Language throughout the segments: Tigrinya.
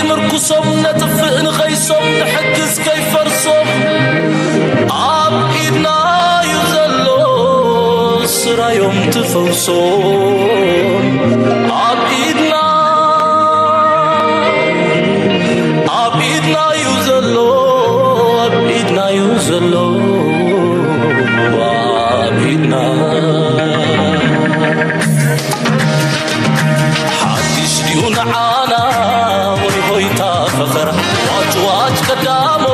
ምርኩሶም ነጥፍእ ንኸይሶም ንሕግዝ ከይፈርሶም ኣብ ኢድና እዩ ዘሎ ስራዮም ትፈውሶም ኣብ ኢድና ኣብ ኢድና እዩ ዘሎ ኣብ ኢድና እዩ ዘሎ ኣብ ኢድና ሓድሽ ድዩ ንዓና ወይ ሆይታ ፈኸራ ዋጭ ዋጭ ቀዳሞ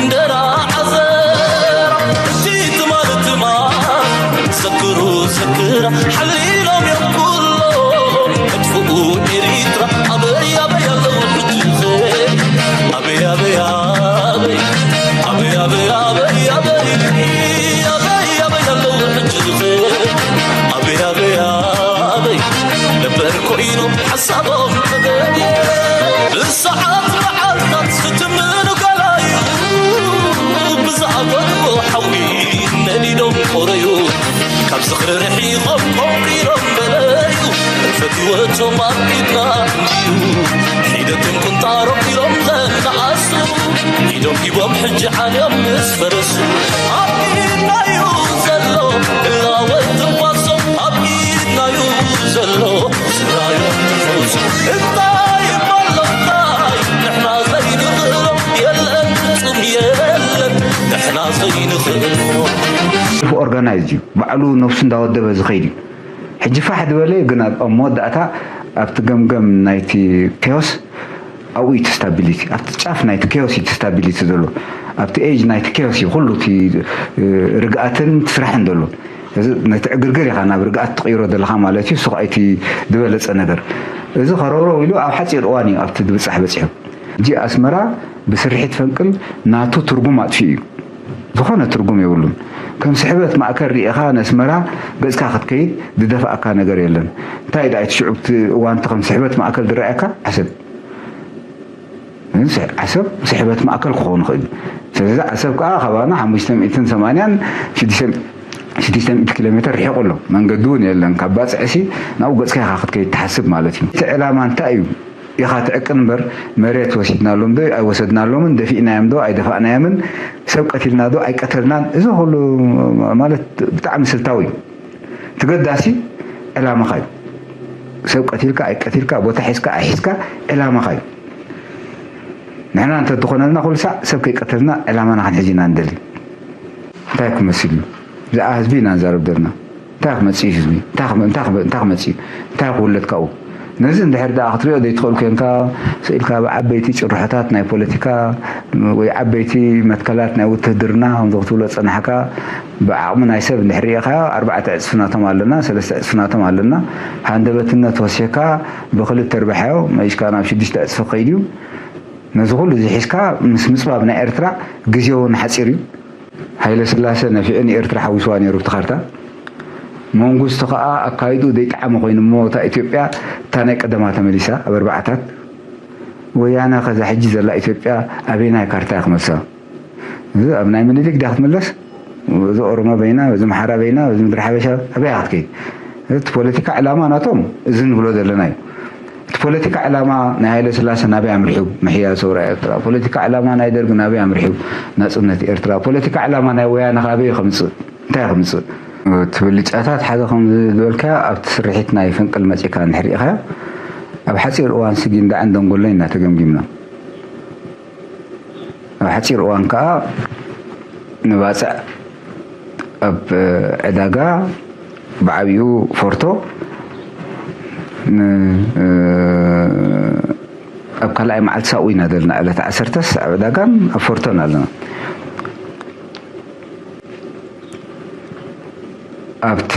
እንደራ ዓዘራ እቲ ትማል ትማል ዘክሩ ዘክራ ሓሊሎም እዮም ኩሎም መጥፍኡ ኤሪትራ ኣበይ ኣበይ ኣለዉ ሕጂ ኸ ኣበይ ኣበይ ኣበይ ኣበይ ኣበይ ኣበይ ኣበይ ኣበይ ኣበይ ኣለዉ ሕጂ ኸ ኣበይ ኣበይ ኣበይ ነበር ኮይኖም ሓሳቦም ተገዲ ብሰዓት መዓልታት ክትምኑ ገላዩ ብዝኣፈትዎ ሓዊ ነዲዶም ቆረዩ ካብ ዝኽሪ ርሒቖም ቆንቂሮም በለዩ ፈትወቶም ኣብ ኢድና እንድዩ ሒደቶም ቁንጣሮም ኢሎም ዘነኣሱ ኢዶም ሂቦም ሕጂ ዓንዮም ምስ ፈረሱ ኣብ ኢድናዩ ዘሎ እላወ ትንፋሶም ኣብ ኢድናዩ ዘሎ ስራዮም ትፈውሱ እንታይ እሞ ኣሎ እንታይ ንሕና ዘይንኽእሎ የለን ፍጹም የለን ንሕና ዘይንኽእሎ ኦርጋናይዝ እዩ ባዕሉ ነብሱ እንዳወደበ ዝኸይድ እዩ ሕጂ ፋሕ ዝበለ ግን ኣብ መወዳእታ ኣብቲ ገምገም ናይቲ ኬዮስ ኣብኡ እዩ ስታቢሊቲ ኣብቲ ጫፍ ናይቲ ኬዮስ እዩ ስታቢሊቲ ዘሎ ኣብቲ ኤጅ ናይቲ ኬዮስ እዩ ኩሉ እቲ ርግኣትን ስራሕን ዘሎ እዚ ነቲ ዕግርግር ኢኻ ናብ ርግኣት ትቕይሮ ዘለኻ ማለት እዩ ሱቕ ኣይቲ ዝበለፀ ነገር እዚ ከረውረው ኢሉ ኣብ ሓፂር እዋን እዩ ኣብቲ ድብፃሕ በፂሑ ሕጂ ኣስመራ ብስርሒት ፈንቅል ናቱ ትርጉም ኣጥፊኡ እዩ ዝኾነ ትርጉም የብሉን ከም ስሕበት ማእከል ሪኢኻ ነስመራ ገፅካ ክትከይድ ዝደፋእካ ነገር የለን እንታይ ዳ እቲ ሽዑብቲ እዋንቲ ከም ስሕበት ማእከል ዝረኣየካ ዓሰብ ዓሰብ ስሕበት ማእከል ክኸውን ይኽእል እዩ ስለዚ ዓሰብ ከዓ ካባና ሓሙሽተ ሚእትን ሰማንያን ሽዱሽተ ሚእቲ ኪሎ ሜትር ርሒቑ ኣሎ መንገዲ እውን የለን ካብ ባፅዕሲ ናብኡ ገፅካ ኢኻ ክትከይድ ትሓስብ ማለት እዩ እቲ ዕላማ እንታይ እዩ ኢኻ ትዕቅን እምበር መሬት ወሲድናሎም ዶ ኣይወሰድናሎምን ደፊእናዮም ዶ ኣይደፋእናዮምን ሰብ ቀቲልና ዶ ኣይቀተልናን እዚ ኩሉ ማለት ብጣዕሚ ስልታዊ እዩ ትገዳሲ ዕላማኻ እዩ ሰብ ቀቲልካ ኣይቀቲልካ ቦታ ሒዝካ ኣይሒዝካ ዕላማኻ እዩ ንሕና እንተትኾነልና ኩሉ ሳዕ ሰብ ከይቀተልና ዕላማና ክንሕዝ ኢና ንደሊ እንታይ ክመስል እዩ ብዛዕባ ህዝቢ ኢና ንዛረብ ዘለና እንታይ ክመፅእ እዩ ህዝቢ እንታይ ክመፅእ እዩ እንታይ ክውለድ ካብኡ ነዚ እንድሕር ደኣ ክትሪኦ ዘይትኽእል ኮንካ ስኢልካ ብዓበይቲ ጭርሖታት ናይ ፖለቲካ ወይ ዓበይቲ መትከላት ናይ ውትህድርና ከምዚ ክትብሎ ዝፀናሕካ ብዓቕሚ ናይ ሰብ እንድሕር ሪኢኻዮ ኣርባዕተ ዕፅፊ ናቶም ኣለና ሰለስተ ዕፅፊ ናቶም ኣለና ሃንደበትነት ወሲኽካ ብክልተ ርባሕዮ መሊስካ ናብ ሽዱሽተ ዕፅፊ ክኸይድ እዩ ነዚ ኩሉ እዚ ሒዝካ ምስ ምፅባብ ናይ ኤርትራ ግዜ እውን ሓፂር እዩ ሃይለስላሰ ነፊዑ ንኤርትራ ሓዊስዋ ነይሩ ኣብቲ ካርታ መንግስቱ ከዓ ኣካይድኡ ዘይጠዓመ ኮይኑ እሞ እታ ኢትዮጵያ እታ ናይ ቀደማ ተመሊሳ ኣብ ኣርባዕታት ወያነ ከዛ ሕጂ ዘላ ኢትዮጵያ ኣበየናይ ካርታ እያ ክመልሳ እዚ ኣብ ናይ ምኒልክ ድያ ክትምለስ እዚ ኦሮሞ በይና እዚ ምሓራ በይና እዚ ምድሪ ሓበሻ ኣበይ ክትከይድ እቲ ፖለቲካ ዕላማ ናቶም እዚ ንብሎ ዘለና እዩ እቲ ፖለቲካ ዕላማ ናይ ሃይለ ስላሰ ናበይ ኣምሪሑ ምሕያል ሰውራ ኤርትራ ፖለቲካ ዕላማ ናይ ደርግ ናበይ ኣምሪሑ ናጽነት ኤርትራ ፖለቲካ ዕላማ ናይ ወያነ ካበይ ከምጽእ እንታይ ከምጽእ እቲ ብልጫታት ሓደ ከም ዝበልካዮ ኣብቲ ስርሒት ናይ ፈንቅል መጺእካ እንድሕር ርኢኻዮ ኣብ ሓጺር እዋን ስጊንዳዕን ደንጎሎን ኢና ተገምጊምና ኣብ ሓጺር እዋን ከኣ ንባጽዕ ኣብ ዕዳጋ ብዓብኡ ፎርቶ ኣብ ካልኣይ መዓልቲ ሳኡ ኢና ዘለና ዕለት ዓሰርተስ ኣብ ዕዳጋን ኣብ ፎርቶን ኣለና ኣብቲ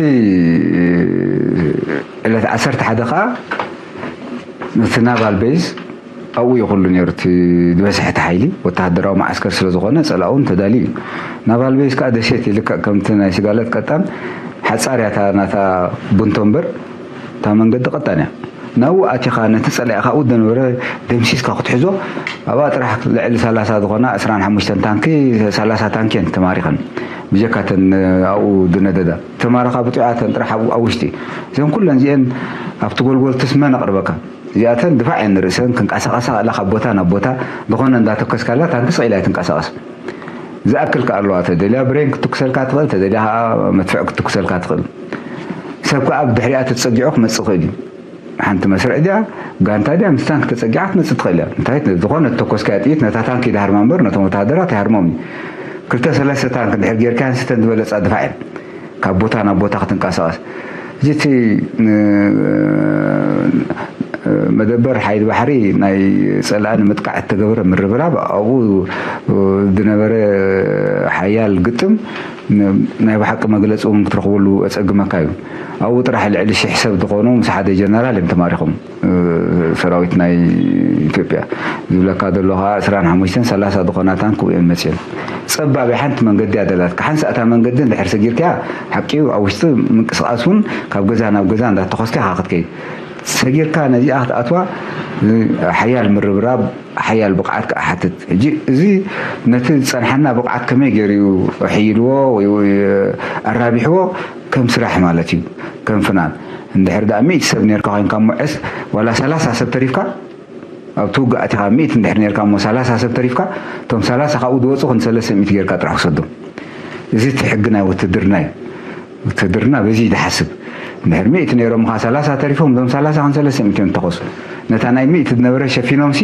ዕለት ዓሰርተ ሓደ ከዓ ነቲ ናቫል ቤዝ ኣብኡ እዩ ኩሉ ነይሩ እቲ ዝበዝሐ እቲ ሓይሊ ወተሃደራዊ መዓስከር ስለ ዝኾነ ፀላኡ እውን ተዳልዩ እዩ ናቫል ቤዝ ከዓ ደሴት ይልክዕ ከምቲ ናይ ስጋለት ቀጣን ሓፃር ያታ ናታ ቡንቶ እምበር እታ መንገዲ ቀጣን እያ ናብኡ ኣቲኻ ነቲ ፀላኢ ካብኡ ዝነበረ ደምሲስካ ክትሕዞ ኣብኣ ጥራሕ ልዕሊ ሰላሳ ዝኾና ዕስራን ሓሙሽተን ታንኪ ሰላሳ ታንኪ እየን ተማሪኸን ብጀካተን ኣብኡ ዝነደዳ ተማረኻ ብጥዑያተን ጥራሕ ኣብኡ ኣብ ውሽጢ እዘን ኩለን እዚአን ኣብቲ ጎልጎል ትስመ ነቕርበካ እዚኣተን ድፋዕ እየን ንርእሰን፣ ክንቀሳቐሳ ክእላ ካብ ቦታ ናብ ቦታ፣ ዝኾነ እንዳተኮስካላ ታንኪ ስቕ ኢላ ኣይትንቀሳቐስ። ዝኣክል ከኣ ኣለዋ፣ ተደልያ ብሬን ክትኩሰልካ ትኽእል፣ ተደልያ ከኣ መድፍዕ ክትኩሰልካ ትኽእል። ሰብ ከኣ ብድሕሪኣ ተጸጊዑ ክመጽእ ይኽእል እዩ። ሓንቲ መስርዕ ድያ፣ ጋንታ ድያ፣ ምስ ታንክ ተጸጊዓ ክትመጽእ ትኽእል እያ። እንታይ፣ ዝኾነ ተኮስካያ ጥይት ነታ ታንክ ይድሃርማ እምበር ነቶም ወተሃደራት ኣይሃርሞም እዩ። ክልተ ሰለስተ ታንክ እንድሕር ጌርካ፣ ኣንስተን ዝበለጻ ድፋዕ እየን። ካብ ቦታ ናብ ቦታ ክትንቀሳቐስ። እዚ እቲ ን-፣ መደበር ሓይሊ ባሕሪ ናይ ጸላኢ ንምጥቃዕ እተገበረ ምርብራብ፣ ኣብኡ ዝነበረ ሓያል ግጥም፣ ን-፣ ናይ ብሓቂ መግለጺ እውን ክትረኽበሉ ኣጸግመካ እዩ። ኣብኡ ጥራሕ ልዕሊ ሽሕ ሰብ ዝኾኑ ምስ ሓደ ጀነራል እዮም ተማሪኾም። እ፣ ሰራዊት ናይ ኢትዮጵያ ዝብለካ ዘሎ ከዓ ዕስራን ሓሙሽተን ሰላሳ ዝኾና ታንክ እየን መፅየን። ጸባብ ሓንቲ መንገዲ እያ ደላትካ። ሓንሳእ እታ መንገዲ እንድሕር ሰጊርካያ፣ ሓቂ እዩ፣ ኣብ ውሽጢ ምንቅስቓስ እውን ካብ ገዛ ናብ ገዛ እንዳተኾስካ ኢኻ ክትከይድ። ሰጊርካ ነዚኣ ክትኣትዋ፣ እ፣ ሓያል ምርብራብ፣ ሓያል ብቕዓት ክሓትት። ሕጂ እዚ ነቲ ዝጸንሓና ብቕዓት ከመይ ገይሩ እዩ ኣሕይልዎ ወይ፣ ወይ ኣራቢሕዎ ከም ስራሕ ማለት እዩ፣ ከም ፍናን። እንድሕር ደኣ ሚእቲ ሰብ ኔርካ ኮይንካ እሞ ዕስ-፣ ዋላ ሰላሳ ሰብ ተሪፍካ፣ ኣብቲ ውግእ ኣቲኻ ሚእቲ እንድሕር ኔርካ እሞ ሰላሳ ሰብ ተሪፍካ፣ እቶም ሰላሳ ካብኡ ዝወፁ ክንሰለስተ ሚእቲ ጌርካ ጥራሕ ክሰዶም። እዚ እቲ ሕጊ ናይ ውትድርና እዩ። ውትድርና በዚ እዩ ዝሓስብ። እንድሕር ሚእቲ ነይሮም ኸዓ ሰላሳ ተሪፎም፣ እዞም ሰላሳ ኸን ሰለስተ ሚእቲ እዮም ዝተኾሱ። ነታ ናይ ሚእቲ ዝነበረ ሸፊኖምሲ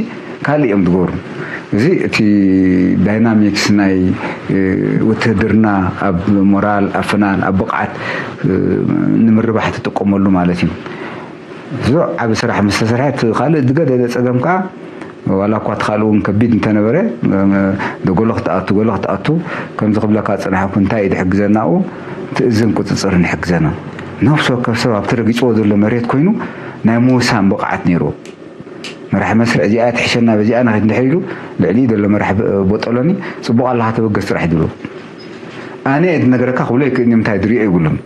ካልእ እዮም ዝገብሩ። እዚ እቲ ዳይናሚክስ ናይ፣ እ፣ ውትህድርና ኣብ ሞራል፣ ኣብ ፍናን፣ ኣብ ብቕዓት፣ እ፣ ንምርባሕ ትጥቀመሉ ማለት እዩ። እዚ ዓቢ ስራሕ ምስ ተሰርሐ፣ እቲ ካልእ ዝገደደ ጸገም ከኣ ዋላ እኳ እቲ ካልእ እውን ከቢድ እንተነበረ፣ ዶ ገሎ ክትኣቱ፣ ገሎ ክትኣቱ፣ ከምዚ ክብለካ ዝጸናሕኩ፣ እንታይ እዩ ዝሕግዘና ኣብኡ? እቲ እዝን ቁጽጽርን ይሕግዘና። ነፍሲ ወከፍ ሰብ ኣብቲ ረጊጽዎ ዘሎ መሬት ኮይኑ ናይ ምውሳን ብቕዓት ነይርዎ። መራሒ መስርዕ እዚኣ ትሕሸና፣ በዚኣ ንኸይድ እንድሕር ኢሉ፣ ልዕሊኡ ዘሎ መራሒ ብ-፣ ቦጦሎኒ፣ "ጽቡቕ ኣለኻ፣ ተበገስ ጥራሕ" እዩ ዝብሎ። ኣነ እየ ዝነግረካ ክብሎ ይክእል፣ ንምንታይ ዝርእዮ ይብሉን።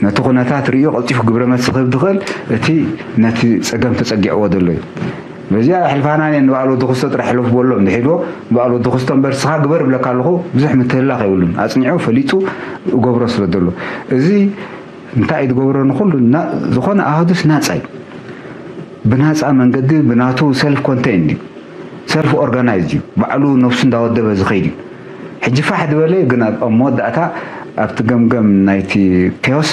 ነቲ ኩነታት ርእዩ ቀልጢፉ ግብረ መልሲ ክህብ ዝኽእል እቲ ነቲ ጸገም ተጸጊዕዎ ዘሎ እዩ። በዚኣ ሕልፋና እኔ ንበዓል ወዲ ክስቶ ጥራሕ ሕለፉ በሎ እንድሕር ኢልዎ፣ በዓል ወዲ ክስቶ እምበር ንስኻ ግበር እብለካ ኣለኹ ብዙሕ ምትህልላኽ የብሉን። ኣጽኒዑ ፈሊጡ እገብሮ ስለ ዘሎ። እዚ እንታይ እዩ ዝገብሮ? ንኹሉ ና-፣ ዝኾነ ኣሃዱስ ናጻ እዩ። ብናጻ መንገዲ ብናቱ ሰልፍ ኮንቴይንድ እዩ። ሰልፍ ኦርጋናይዝድ እዩ። ባዕሉ ነብሱ እንዳወደበ ዝኸይድ እዩ። ሕጂ ፋሕ ዝበለ ግን ኣብ፣ ኣብ መወዳእታ ኣብቲ ገምገም ናይቲ ኬዮስ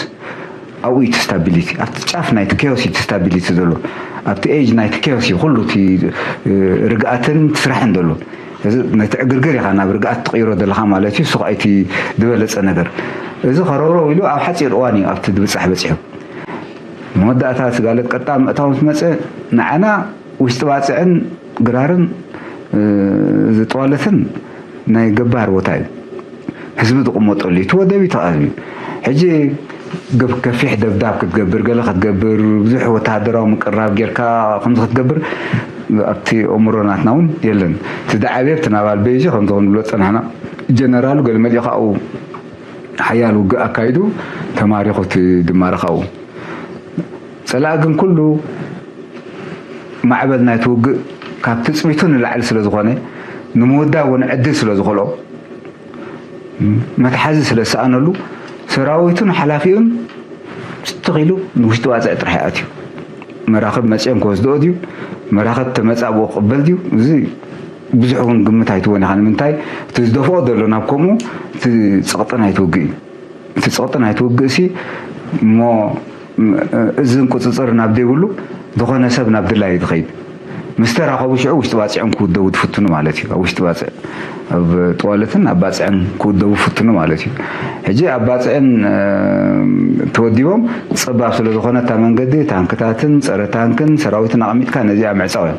ኣብኡ እዩ እቲ ስታቢሊቲ። ኣብቲ ጫፍ ናይቲ ኬዮስ እዩ እቲ ስታቢሊቲ ዘሎ። ኣብቲ ኤጅ ናይቲ ኬዮስ እዩ ኩሉ እቲ፣ እ፣ ርግኣትን እቲ ስራሕን ዘሎ። እዚ ነቲ ዕግርግር ኢኻ ናብ ርግኣት ትቕይሮ ዘለኻ ማለት እዩ። እሱ ኸኣ እቲ ዝበለጸ ነገር። እዚ ከረውረው ኢሉ ኣብ ሓጺር እዋን እዩ ኣብቲ ዝብጻሕ በጺሑ። መወዳእታ እቲ ጋለት ቀጥታ ምእታው ምስ መጸ፣ ንዓና ውሽጢ ባጽዕን ግራርን፣ እ፣ ዝጠዋለትን ናይ ገባር ቦታ እዩ። ህዝቢ ዝቕመጠሉ እዩ። እቲ ወደብ እዩ ተቓዝዩ። ሕጂ ገብ-፣ ከፊሕ ደብዳብ ክትገብር፣ ገለ ክትገብር፣ ብዙሕ ወተሃደራዊ ምቅርራብ ጌርካ ከምዚ ክትገብር ኣብቲ ኣእምሮ ናትና እውን የለን። እቲ ዝዓበየ ኣብቲ ናቫል ቤዝ እዩ፣ ከምዚ ክንብሎ ዝጸናሕና። ጀነራሉ ገለ መሊኡ ካብኡ ሓያል ውግእ ኣካይዱ፣ ተማሪኹ እቲ ድማረ ካብኡ። ጸላኢ ግን ኩሉ ማዕበል ናይቲ ውግእ ካብ ትጽቢቱ ንላዕሊ ስለ ዝኾነ፣ ንምውዳእ እውን ዕድል ስለ ዝኸልኦ፣ መትሓዚ ስለ ዝሰኣነሉ፣ ሰራዊቱን ሓላፊኡን ትኽ ኢሉ ንውሽጢ ባጽዕ ጥራሕ ይኣትዩ። መራኽብ መጺኦም ክወስድኦ ድዩ? መራኽብ ተመጻ ብኡ ክቕበል ድዩ? እዚ ብዙሕ እውን ግምት ኣይትወን ኢኻ። ንምንታይ? እቲ ዝደፍኦ ዘሎ ናብ ከምኡ፣ እቲ ጸቕጢ ናይቲ ውግእ እዩ። እቲ ጸቕጢ ናይቲ ውግእ ሲ እሞ፣ ም-፣ እዝን ቁጽጽር ናብ ዘይብሉ፣ ዝኾነ ሰብ ናብ ድላዩ ዝኸይድ። ምስ ተራኸቡ ሽዑ ውሽጢ ባጽዕን ክውደቡ ትፍትኑ ማለት እዩ። ኣብ ውሽጢ ባጽዕ፣ ኣብ ጠዋለትን ኣብ ባጽዕን ክውደቡ ፍትኑ ማለት እዩ። ሕጂ ኣብ ባጽዕን፣ እ፣ ተወዲቦም፣ ጸባብ ስለ ዝኾነ እታ መንገዲ፣ ታንክታትን ጸረ ታንክን ሰራዊትን ኣቐሚጥካ ነዚኣ ምዕጻው እያ።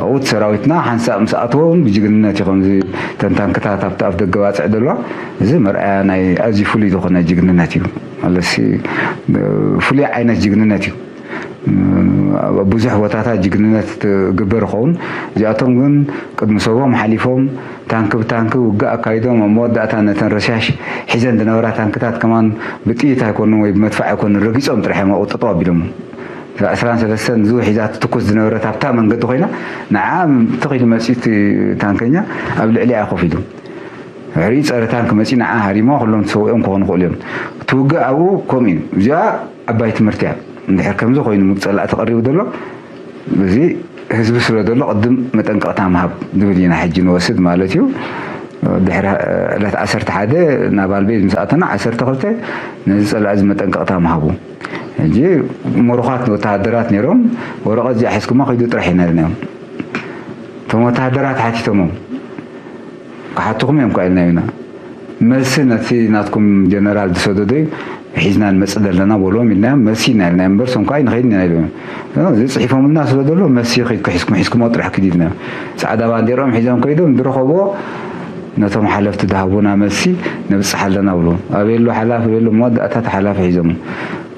ኣብኡ እቲ ሰራዊትና ሓንሳእ ምስ ኣተወ እውን ብጅግንነት እዩ። ከምዚ እተን ታንክታት ኣብቲ ኣፍ ደገ ባጽዕ ዘለዋ፣ እዚ መርኣያ ናይ ኣዝዩ ፍሉይ ዝኾነ ጅግንነት እዩ። ማለትሲ፣ እ፣ ፍሉይ ዓይነት ጅግንነት እዩ። ኣብ ብዙሕ ቦታታት ጅግንነት ትግበር ይኸውን። እዚኣቶም ግን ቅድሚ ሰቦም ሓሊፎም፣ ታንኪ ብታንኪ ውግእ ኣካይዶም፣ ኣብ መወዳእታ ነተን ረሻሽ ሒዘን ዝነበራ ታንክታት ከማን ብጥይት ኣይኮኑን ወይ ብመድፋዕ ኣይኮኑን፣ ረጊጾም ጥራሕ እዮም ኣብኡ ጠጠው ኣቢሎሞ። እዛ ዕስራን ሰለስተን ዙ ሒዛ ትትኩስ ዝነበረት ኣብታ መንገዲ ኮይና፣ ንዓ ትኽ ኢሉ መጺኡ እቲ ታንከኛ ኣብ ልዕሊኣ ኮፍ ኢሉ። ድሕሪኡ ጸረ ታንክ መጺኡ ንዓ ሃሪሞ፣ ኩሎም ተሰዊኦም ክኾኑ ይኽእሉ እዮም። እቲ ውግእ ኣብኡ ከምኡ እዩ። እዚኣ ዓባይ ትምህርቲ እያ። እንድሕር ከምዚ ኮይኑ ምስ ጸላእቲ ቀሪቡ ዘሎ፣ እዚ ህዝቢ ስለ ዘሎ ቅድም መጠንቀቕታ ምሃብ ዝብል ኢና ሕጂ ንወስድ ማለት እዩ። ድሕሪ ዕለት ዓሰርተ ሓደ ናብ ኣልቤዝ ምስ ኣተና፣ ዓሰርተ ክልተ ነዚ ጸላኢ እዚ መጠንቀቕታ ምሃቡ። ሕጂ ምሩኻት ወተሃደራት ነይሮም፣ ወረቐት እዚኣ ሒዝኩማ ኪዱ ጥራሕ ኢና ኢልናዮም። እቶም ወተሃደራት ሓቲቶሞም፣ ክሓትኹም እዮም ከ ኢልናዮ ኢና። መልሲ ነቲ ናትኩም ጀነራል ዝሰደዶ እዩ፣ ሒዝና ንመጽእ ዘለና በልዎም ኢልናዮም። መልሲ ኢና ኢልናዮም እምበር፣ እሶም ከኣ ንኸይድ ኢና ኢሎም። እዚ ጽሒፎምልና ስለ ዘሎ፣ መልሲ ኺድኩም ሒዝኩም፣ ሒዝኩሞ ጥራሕ ኪዱ ኢልናዮም። ጻዕዳ ባንዴርኦም ሒዞም ከይዶም ዝረኸብዎ፣ ነቶም ሓለፍቲ ዝሃቡና መልሲ ነብጽሕ ኣለና ብልዎም። ኣበይ ኣሎ ሓላፊ? ኣበይ ኣሎ? መወዳእታ እቲ ሓላፊ ሒዞም።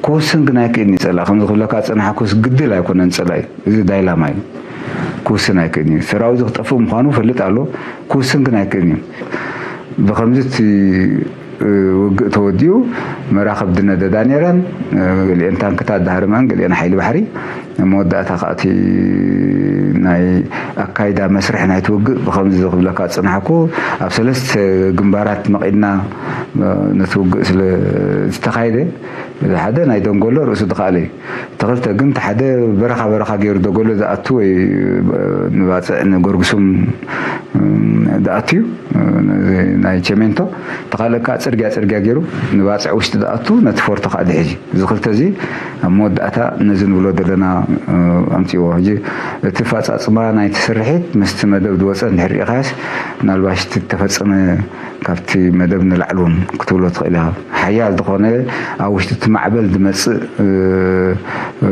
ክውስን ግን ኣይክእልን እዩ ጸላኢ። ከምዚ ክብለካ ዝጸናሕኩስ ግድል ኣይኮነን ጸላኢ። እዚ ዳይላማ እዩ። ክውስን ኣይክእልን እዩ። ሰራዊት እዚ ክጠፍእ ምዃኑ ፈልጥ ኣሎ። ክውስን ግን ኣይክእልን እዩ። ብኸምዚ እቲ፣ እ፣ ውግእ ተወዲኡ መራኽብ ዝነደዳ ነይረን። እ፣ ገሊአን ታንክታት ዳህርመን፣ ገሊአን ሓይሊ ባሕሪ። መወዳእታ ከዓ እቲ ናይ ኣካይዳ መስርሕ ናይቲ ውግእ ብኸምዚ ክብለካ ዝጸናሕኩ፣ ኣብ ሰለስተ ግንባራት መቒድና፣ እ፣ ነቲ ውግእ ስለ ዝተኻየደ፣ እቲ ሓደ ናይ ደንጎሎ ርእሱ ዝኸኣለ እዩ። እቲ ክልተ ግን፣ እቲ ሓደ በረኻ በረኻ ገይሩ ደጎሎ ዝኣቱ ወይ ንባጽዕ ንጎርጉሱም ዝኣቱ እዩ፣ ናይ ቸሜንቶ። እቲ ካልእ ከዓ ጽርግያ ጽርግያ ገይሩ ንባጽዕ ውሽጢ ዝኣቱ፣ ነቲ ፎርቶ ከዓ ዝሕዝ እዩ። እዚ ክልተ እዚ ኣብ መወዳእታ ነዚ ንብሎ ዘለና ኣምጽእዎ። ሕጂ እቲ ኣፈጻጽማ ናይቲ ስርሒት ምስቲ መደብ ዝወጸ እንድሕር ርኢኻስ፣ ምናልባሽ እቲ ተፈጸመ ካብቲ መደብ ንላዕሊ እውን ክትብሎ ትኽእል ኢኻ። ሓያል ዝኾነ ኣብ ውሽጢ እቲ ማዕበል ዝመጽእ፣ እ፣ እ፣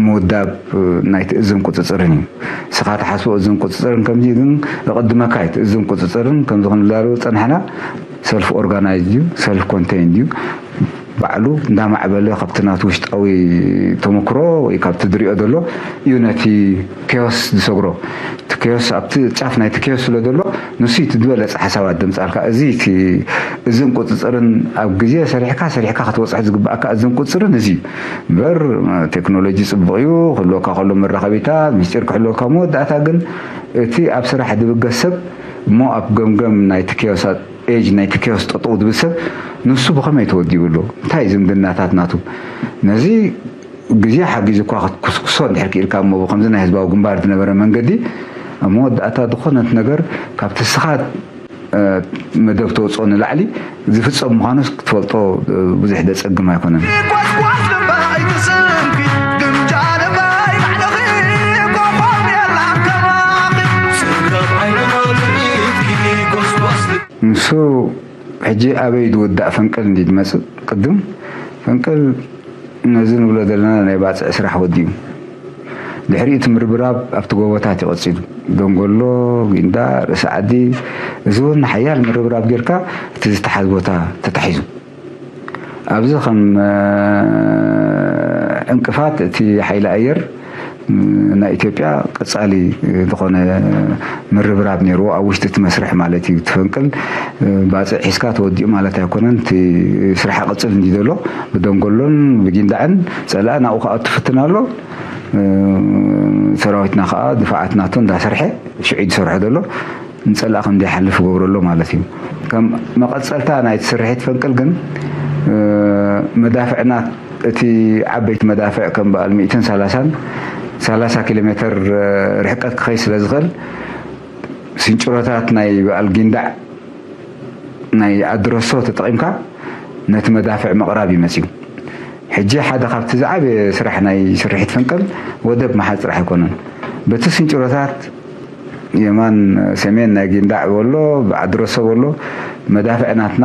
ምውዳብ፣ እ፣ ናይቲ እዝን ቁጽጽርን እዩ። ንስኻ ትሓስቦ እዝን ቁጽጽርን ከምዚ ግን፣ ዝቕድመካ እዩ። እቲ እዝን ቁጽጽርን ከምዚ ክንብላሉ ዝጸናሕና፣ ሰልፍ ኦርጋናይዝድ እዩ፣ ሰልፍ ኮንቴይንድ እዩ። ባዕሉ እንዳማዕበለ ካብቲ ናቱ ውሽጣዊ ተመክሮ ወይ ካብቲ ዝሪኦ ዘሎ እዩ ነቲ ኬዮስ ዝሰግሮ። እቲ ኬዮስ፣ ኣብቲ ጫፍ ናይቲ ኬዮስ ስለ ዘሎ፣ ንሱ እዩ እቲ ዝበለጸ ሓሳባት ዘምጻልካ። እዚ እቲ፣ እዝን ቁጽጽርን ኣብ ግዜ ሰሪሕካ፣ ሰሪሕካ ክትበጽሖ ዝግብኣካ እዝን ቁጽጽርን እዚ እዩ። እምበር፣ ቴክኖሎጂ ጽቡቕ እዩ፣ ክህልወካ ከሎ መራኸቢታት፣ ምስጢር ክሕልወካ፣ መወዳእታ ግን እቲ ኣብ ስራሕ ዝብገስ ሰብ እሞ ኣብ ገምገም ናይቲ ኬዮሳት ኤጅ ናይቲ ኬዮስ ጠጠው ዝብል ሰብ፣ ንሱ ብኸመይ ተወዲቡ ኣሎ? እንታይ ዝምድናታት ናቱ? ነዚ ግዜ ሓጊዙ እኳ ክትኩስኩሶ እንድሕር ክኢልካ እሞ፣ ብኸምዚ ናይ ህዝባዊ ግንባር ዝነበረ መንገዲ፣ ኣብ መወዳእታ ዝኾነት ነገር ካብቲ ንስኻ፣ እ፣ መደብ ተውፅኦ ንላዕሊ ዝፍፀም ምዃኑስ ክትፈልጦ፣ እ፣ ብዙሕ ዘጸግም ኣይኮነን። ጎስጓስ ልባ ኣይትስንኪ፣ ግምጃ ልባ ኣይባዕልኺ፣ ኮኾብ የላን ከማኺ። ስጋብ ዓይንኻ ትርኢትኪ፣ ጎስጓስ ልባ ንሱ ሕጂ ኣበይ ዝውዳእ ፈንቅል እንዲ ዝመጽእ ቅድም፣ ፈንቅል ነዚ ንብሎ ዘለና ናይ ባጽዕ ስራሕ ወዲኡ። ድሕሪኡ እቲ ምርብራብ ኣብቲ ጎቦታት እዩ ቀጺሉ። ደንጎሎ፣ ጊንዳዕ፣ ርእሲ ዓዲ፣ እዚ እውን ሓያል ምርብራብ ጌርካ እቲ ዝተሓዝ ቦታ ተታሒዙ። ኣብዚ ከም፣ እ፣ ዕንቅፋት እቲ ሓይሊ ኣየር፣ እ፣ ናይ ኢትዮጵያ ቀጻሊ ዝኾነ ምርብራብ ነይርዎ ኣብ ውሽጢ እቲ መስርሕ ማለት እዩ። እቲ ፈንቅል፣ እ፣ ባጽዕ ሒዝካ ተወዲኡ ማለት ኣይኮነን። እቲ ስራሕ ይቕጽል እንዲ ዘሎ ብደንጎሎን ብጊንዳዕን ጸላኢ ናብኡ ክኣቱ ይፍትን ኣሎ። እ፣ ሰራዊትና ከኣ ድፋዓት ናቱ እንዳሰርሐ ሽዑ እዩ ዝሰርሖ ዘሎ። ንጸላኢ ከም ዘይሓልፍ ይገብሮ ኣሎ ማለት እዩ። ከም መቐጸልታ ናይቲ ስርሒት ፈንቅል ግን፣ እ፣ መዳፍዕና፣ እቲ ዓበይቲ መዳፍዕ ከም በዓል ሚእትን ሰላሳን፣ ሰላሳ ኪሎ ሜትር፣ እ፣ ርሕቀት ክኸይድ ስለ ዝኽእል፣ ስንጭሮታት ናይ በዓል ጊንዳዕ ናይ ኣድረሶ ተጠቒምካ ነቲ መዳፍዕ ምቕራብ እዩ መጺኡ። ሕጂ ሓደ ካብቲ ዝዓበየ ስራሕ ናይ ስርሒት ፈንቅል ወደብ ምሓዝ ጥራሕ ኣይኮነን። በቲ ስንጭሮታት የማን ሰሜን ናይ ጊንዳዕ በሎ፣ ብዓድረሶ በሎ፣ መዳፍዕ ናትና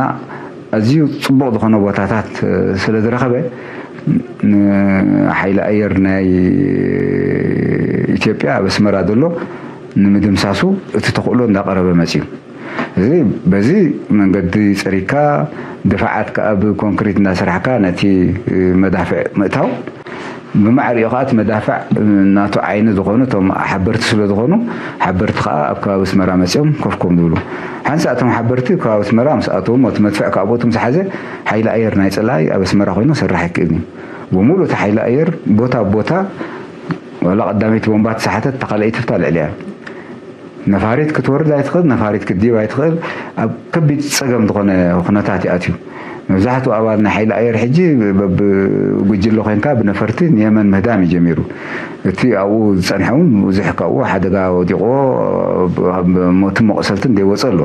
ኣዝዩ ጽቡቕ ዝኾነ ቦታታት፣ እ፣ ስለ ዝረኸበ፣ ንሓይሊ ኣየር ናይ ኢትዮጵያ ኣብ ኣስመራ ዘሎ ንምድምሳሱ እቲ ተኽእሎ እንዳቐረበ መጺኡ። እዚ፣ በዚ መንገዲ ጸሪግካ፣ ድፋዓት ከኣ ብኮንክሪት እንዳሰራሕካ ነቲ መዳፍዕ ምእታው፣ ብማዕሪኡ ከኣ እቲ መዳፍዕ ናቱ ዓይኒ ዝኾኑ እቶም ሓበርቲ ስለ ዝኾኑ፣ ሓበርቲ ከኣ ኣብ ከባቢ ኣስመራ መጺኦም ኮፍ ኮም ዝብሉ። ሓንሳእ እቶም ሓበርቲ ከባቢ ኣስመራ ምስ ኣተዉ፣ እቲ መድፍዕ ከኣ ብኡ ምስ ሓዘ፣ ሓይሊ ኣየር ናይ ጸላኢ ኣብ ኣስመራ ኮይኑ ክሰርሕ ኣይክእልን እዩ። ብምሉእ እቲ ሓይሊ ኣየር ቦታ ብቦታ፣ ዋላ ቀዳመይቲ ቦምባ ተሳሓተት፣ እታ ካልኣይቲ ብታ ልዕሊኣ። ነፋሪት ክትወርድ ኣይትኽእል፣ ነፋሪት ክትድይብ ኣይትኽእል። ኣብ ከቢድ ጸገም ዝኾነ ኩነታት እዩ ኣትዩ። መብዛሕትኡ ኣባል ናይ ሓይሊ ኣየር ሕጂ በብጉጅለ ኮይንካ ብነፈርቲ ንየመን ምህዳም እዩ ጀሚሩ። እቲ ኣብኡ ዝጸንሐ እውን ብዙሕ ካብኡ ሓደጋ ወዲቕዎ ሞትን መቑሰልትን ዘይወፀ ኣሎ።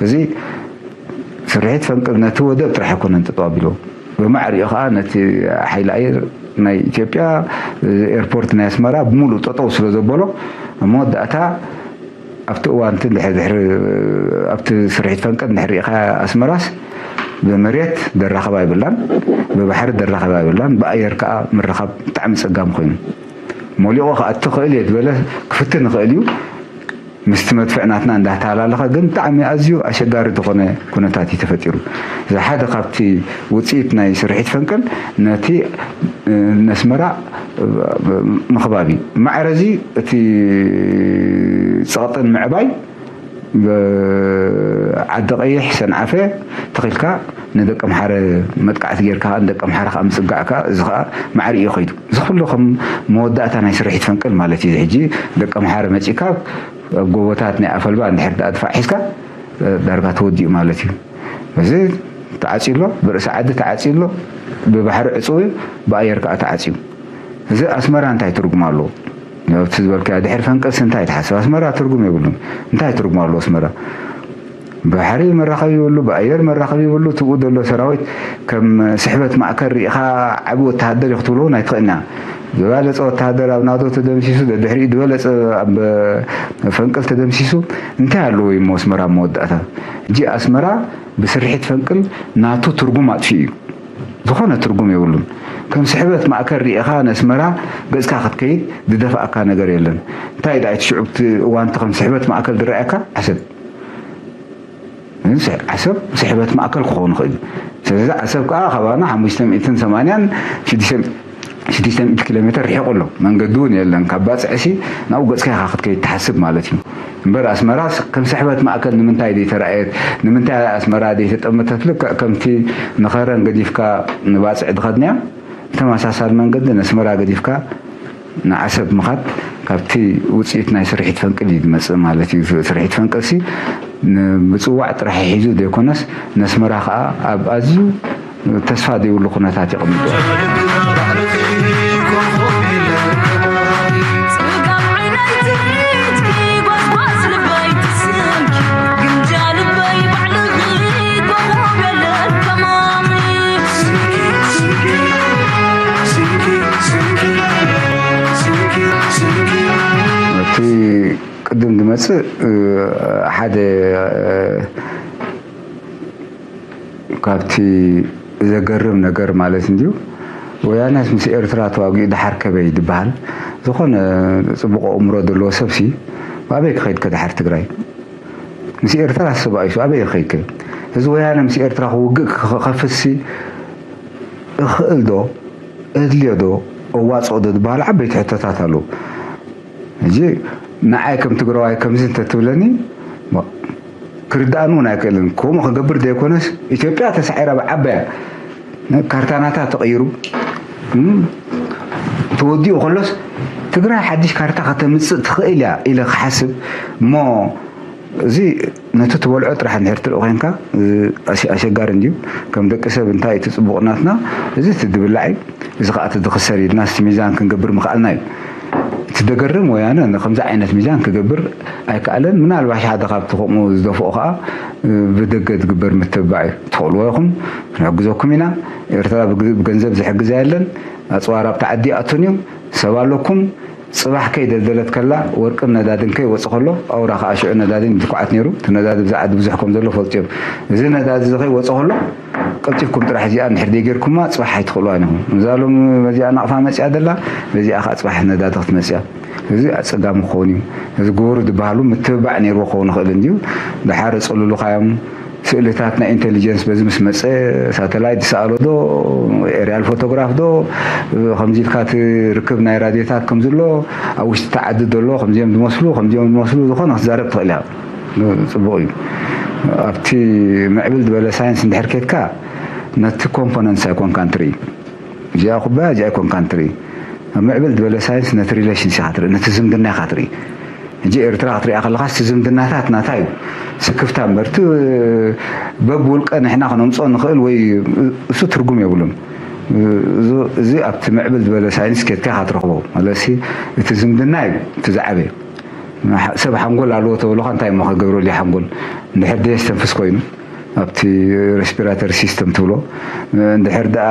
እዚ ስርሒት ፈንቅል ነቲ ወደብ ጥራሕ ኣይኮነን ጠጠው ኣቢሎ፣ ብማዕሪኡ ከዓ ነቲ ሓይሊ ኣየር ናይ ኢትዮጵያ ኤርፖርት ናይ ኣስመራ ብምሉእ ጠጠው ስለ ዘበሎ ኣብ መወዳእታ ኣብቲ እዋን እቲ ድሕሪ ድሕሪ ኣብቲ ስርሒት ፈንቅል እንድሕር ርኢኻ ኣስመራስ ብመሬት ደራኸባ ኣይብላን፣ ብባሕሪ ደራኸባ ኣይብላን፣ ብኣየር ከዓ ምርኻብ ብጣዕሚ ፀጋም ኮይኑ። ሞሊቑ ክኣቱ ክእል እየ ዝበለ ክፍትን ይኽእል እዩ። ምስቲ መድፍዕ ናትና እንዳተሃላለኸ ግን ብጣዕሚ ኣዝዩ ኣሸጋሪ ዝኾነ ኩነታት እዩ ተፈጢሩ። እዚ ሓደ ካብቲ ውፅኢት ናይ ስርሒት ፈንቅል ነቲ ነስመራ ምኽባብ እዩ። ማዕረ እዚ እቲ ፀቕጥን ምዕባይ ዓዲ ቀይሕ ሰንዓፈ ተኺልካ ንደቂ ኣምሓረ መጥቃዕቲ ጌርካ ንደቂ ኣምሓረ ከዓ ምፅጋዕካ እዚ ከዓ ማዕሪ እዩ ከይዱ። እዚ ኩሉ ከም መወዳእታ ናይ ስርሒት ፈንቅል ማለት እዩ። ሕጂ ደቂ ኣምሓረ መፂእካ ኣብ ጎቦታት ናይ ኣፈልባ እንድሕር ደኣ ድፋዕ ሒዝካ ዳርጋ ተወዲኡ ማለት እዩ። እዚ ተዓፅዩ ኣሎ፣ ብርእሲ ዓዲ ተዓፅዩ ኣሎ፣ ብባሕሪ ዕፅው እዩ፣ ብኣየር ከዓ ተዓፅዩ። እዚ ኣስመራ እንታይ ትርጉም ኣለዎ? ኣብቲ ዝበልካዮ ድሕሪ ፈንቅልሲ እንታይ ትሓስብ? ኣስመራ ትርጉም የብሉን። እንታይ ትርጉም ኣለዎ ኣስመራ? ባሕሪ መራኸቢ የብሉ፣ ብኣየር መራኸቢ የብሉ። ትብኡ ዘሎ ሰራዊት ከም ስሕበት ማእከል ርኢኻ ዓቢ ወተሃደር እዩ ክትብሎ እውን ኣይትኽእልና። ዝበለጸ ወተሃደር ኣብ ናቶ ተደምሲሱ፣ ደድሕሪኡ ዝበለጸ ኣብ ፈንቅል ተደምሲሱ እንታይ ኣለዎ እዩ እሞ ኣስመራ ኣብ መወዳእታ? ሕጂ ኣስመራ ብስርሒት ፈንቅል ናቱ ትርጉም ኣጥፊኡ እዩ። ዝኾነ ትርጉም የብሉን። ከም ስሕበት ማእከል ርኢኻ ነስመራ ገጽካ ክትከይድ ዝደፍኣካ ነገር የለን። እንታይ ደኣ እቲ ሽዑ እቲ እዋንቲ ከም ስሕበት ማእከል ዝረኣየካ ዓሰብ? ዓሰብ ስሕበት ማእከል ክኸውን ይኽእል እዩ። ስለዚ ዓሰብ ከዓ ካባና ሓሙሽተ ሚእትን ሰማንያን ሽዱሽተ ሚእቲ ኪሎ ሜትር ርሒቑ ኣሎ። መንገዲ እውን የለን። ካብ ባጽዕሲ ናብኡ ገጽካ ኢኻ ክትከይድ ትሓስብ ማለት እዩ። እምበር ኣስመራስ ከም ስሕበት ማእከል ንምንታይ ዘይተራእየት? ንምንታይ ኣስመራ ዘይተጠመተት? ልክዕ ከምቲ ንኸረን ገዲፍካ ንባጽዕ ድኸድናዮ ብተመሳሳሊ መንገዲ ነስመራ ገዲፍካ ንዓሰብ ምኻድ ካብቲ ውፅኢት ናይ ስርሒት ፈንቅል እዩ ዝመፅእ ማለት እዩ። ስርሒት ፈንቅልሲ ንምፅዋዕ ጥራሕ ሒዙ ዘይኮነስ ነስመራ ከዓ ኣብ ኣዝዩ ተስፋ ዘይብሉ ኩነታት የቐምጦ። እቲ ቅድም ዝመፅእ ሓደ ካብቲ ዘገርም ነገር ማለት እንድዩ፣ ወያነስ ምስ ኤርትራ ተዋጊኡ ደሓር ከበይ ዝበሃል ዝኾነ ፅቡቕ ኣእምሮ ዘለዎ ሰብሲ ኣበይ ክኸይድ ከ ደሓር ትግራይ? ምስ ኤርትራ ሰብኣይሱ ኣበይ ክኸይድ ከ? እዚ ወያነ ምስ ኤርትራ ክውግእ ክኸፍትሲ እኽእል ዶ? እድልዮ ዶ? እዋፅኦ ዶ ዝበሃሉ ዓበይቲ ሕቶታት ኣለዉ። ሕጂ ንዓይ ከም ትግራዋይ ከምዚ እንተትብለኒ ክርድኣኒ እውን ኣይክእልን። ከምኡ ክገብር ዘይኮነስ ኢትዮጵያ ተሳዒራ ብዓባያ ካርታ ናታ ተቐይሩ ተወዲኡ ከሎስ ትግራይ ሓድሽ ካርታ ከተምፅእ ትኽእል እያ ኢለ ክሓስብ እሞ እዚ ነቲ ትበልዖ ጥራሕ እንድሕር ትርኢ ኮይንካ ኣሸጋሪ እንድዩ። ከም ደቂ ሰብ እንታይ እቲ ፅቡቕ ናትና እዚ እቲ ድብላዕ እዩ፣ እዚ ከዓ እቲ ድኽሰር ኢልና እስቲ ሚዛን ክንገብር ምኽኣልና እዩ። እቲ ደገርም ወያነ ንከምዚ ዓይነት ሚዛን ክገብር ኣይከኣለን። ምናልባሽ ሓደ ካብቲ ከምኡ ዝደፍኦ ከዓ ብደገ ዝግበር ምትብባዕ እዩ። ትኽእልዎ ኢኹም፣ ክንሕግዘኩም ኢና። ኤርትራ ብገንዘብ ዝሕግዛ የለን። ኣፅዋር ኣብቲ ዓዲ ይኣቱን እዩ። ሰብ ኣለኩም። ፅባሕ ከይደልደለት ከላ ወርቅን ነዳድን ከይወፅ ከሎ ኣውራ ከዓ ሽዑ ነዳድን ድኩዓት ነይሩ። እቲ ነዳዲ ብዛ ዓዲ ብዙሕ ከም ዘሎ ፈልጡ እዮም። እዚ ነዳዲ እዚ ከይወፅ ከሎ ቀልጢፍኩም ጥራሕ እዚኣ እንድሕር ዘይጌርኩማ ፅባሕ ኣይትኽእልዋን ኢኹም። እዛ ሎም በዚኣ ናቕፋ መፅያ ደላ በዚኣ ከዓ ፅባሕ ነዳዲ ክትመፅያ። እዚ ኣፀጋሚ ክኸውን እዩ። እዚ ግበሩ ዝበሃሉ ምትብባዕ ነይርዎ ክኸውን ይኽእል እንድዩ። ድሓር ጸሉሉኻዮም ስእልታት ናይ ኢንቴሊጀንስ በዚ ምስ መጸ ሳተላይት ዝሰኣሎ ዶ ኤርያል ፎቶግራፍ ዶ ከምዚ ኢልካ እቲ ርክብ ናይ ራድዮታት ከምዚ ኣሎ ኣብ ውሽጢ ተዓዲ ዘሎ ከምዚኦም ዝመስሉ ከምዚኦም ዝመስሉ ዝኾነ ክትዛረብ ትኽእል እያ። ጽቡቕ እዩ። ኣብቲ ምዕብል ዝበለ ሳይንስ እንድሕር ኬድካ ነቲ ኮምፖነንትስ ኣይኮንካን ትርኢ። እዚኣ ኩባያ እዚኣ ኣይኮንካን ትርኢ። ኣብ ምዕብል ዝበለ ሳይንስ ነቲ ሪሌሽንስ ኢኻ ትርኢ፣ ነቲ ዝምድና ኢኻ ትርኢ። ሕጂ ኤርትራ ክትሪኣ ከለኻስ እቲ ዝምድናታት ናታ እዩ ስክፍታ እምበር፣ እቲ በብውልቀ ንሕና ከነምፅኦ ንኽእል ወይ እሱ ትርጉም የብሉን። እዚ ኣብቲ ምዕብል ዝበለ ሳይንስ ኬድካ ኢኻ ትረኽቦ። ማለትሲ እቲ ዝምድና እዩ እቲ ዝዓበየ። ሰብ ሓንጎል ኣለዎ ተበሉኻ እንታይ እሞ ከገብረሉ ሓንጎል? እንድሕር ደየስተንፍስ ኮይኑ ኣብቲ ሬስፒራተሪ ሲስተም ትብሎ፣ እንድሕር ደኣ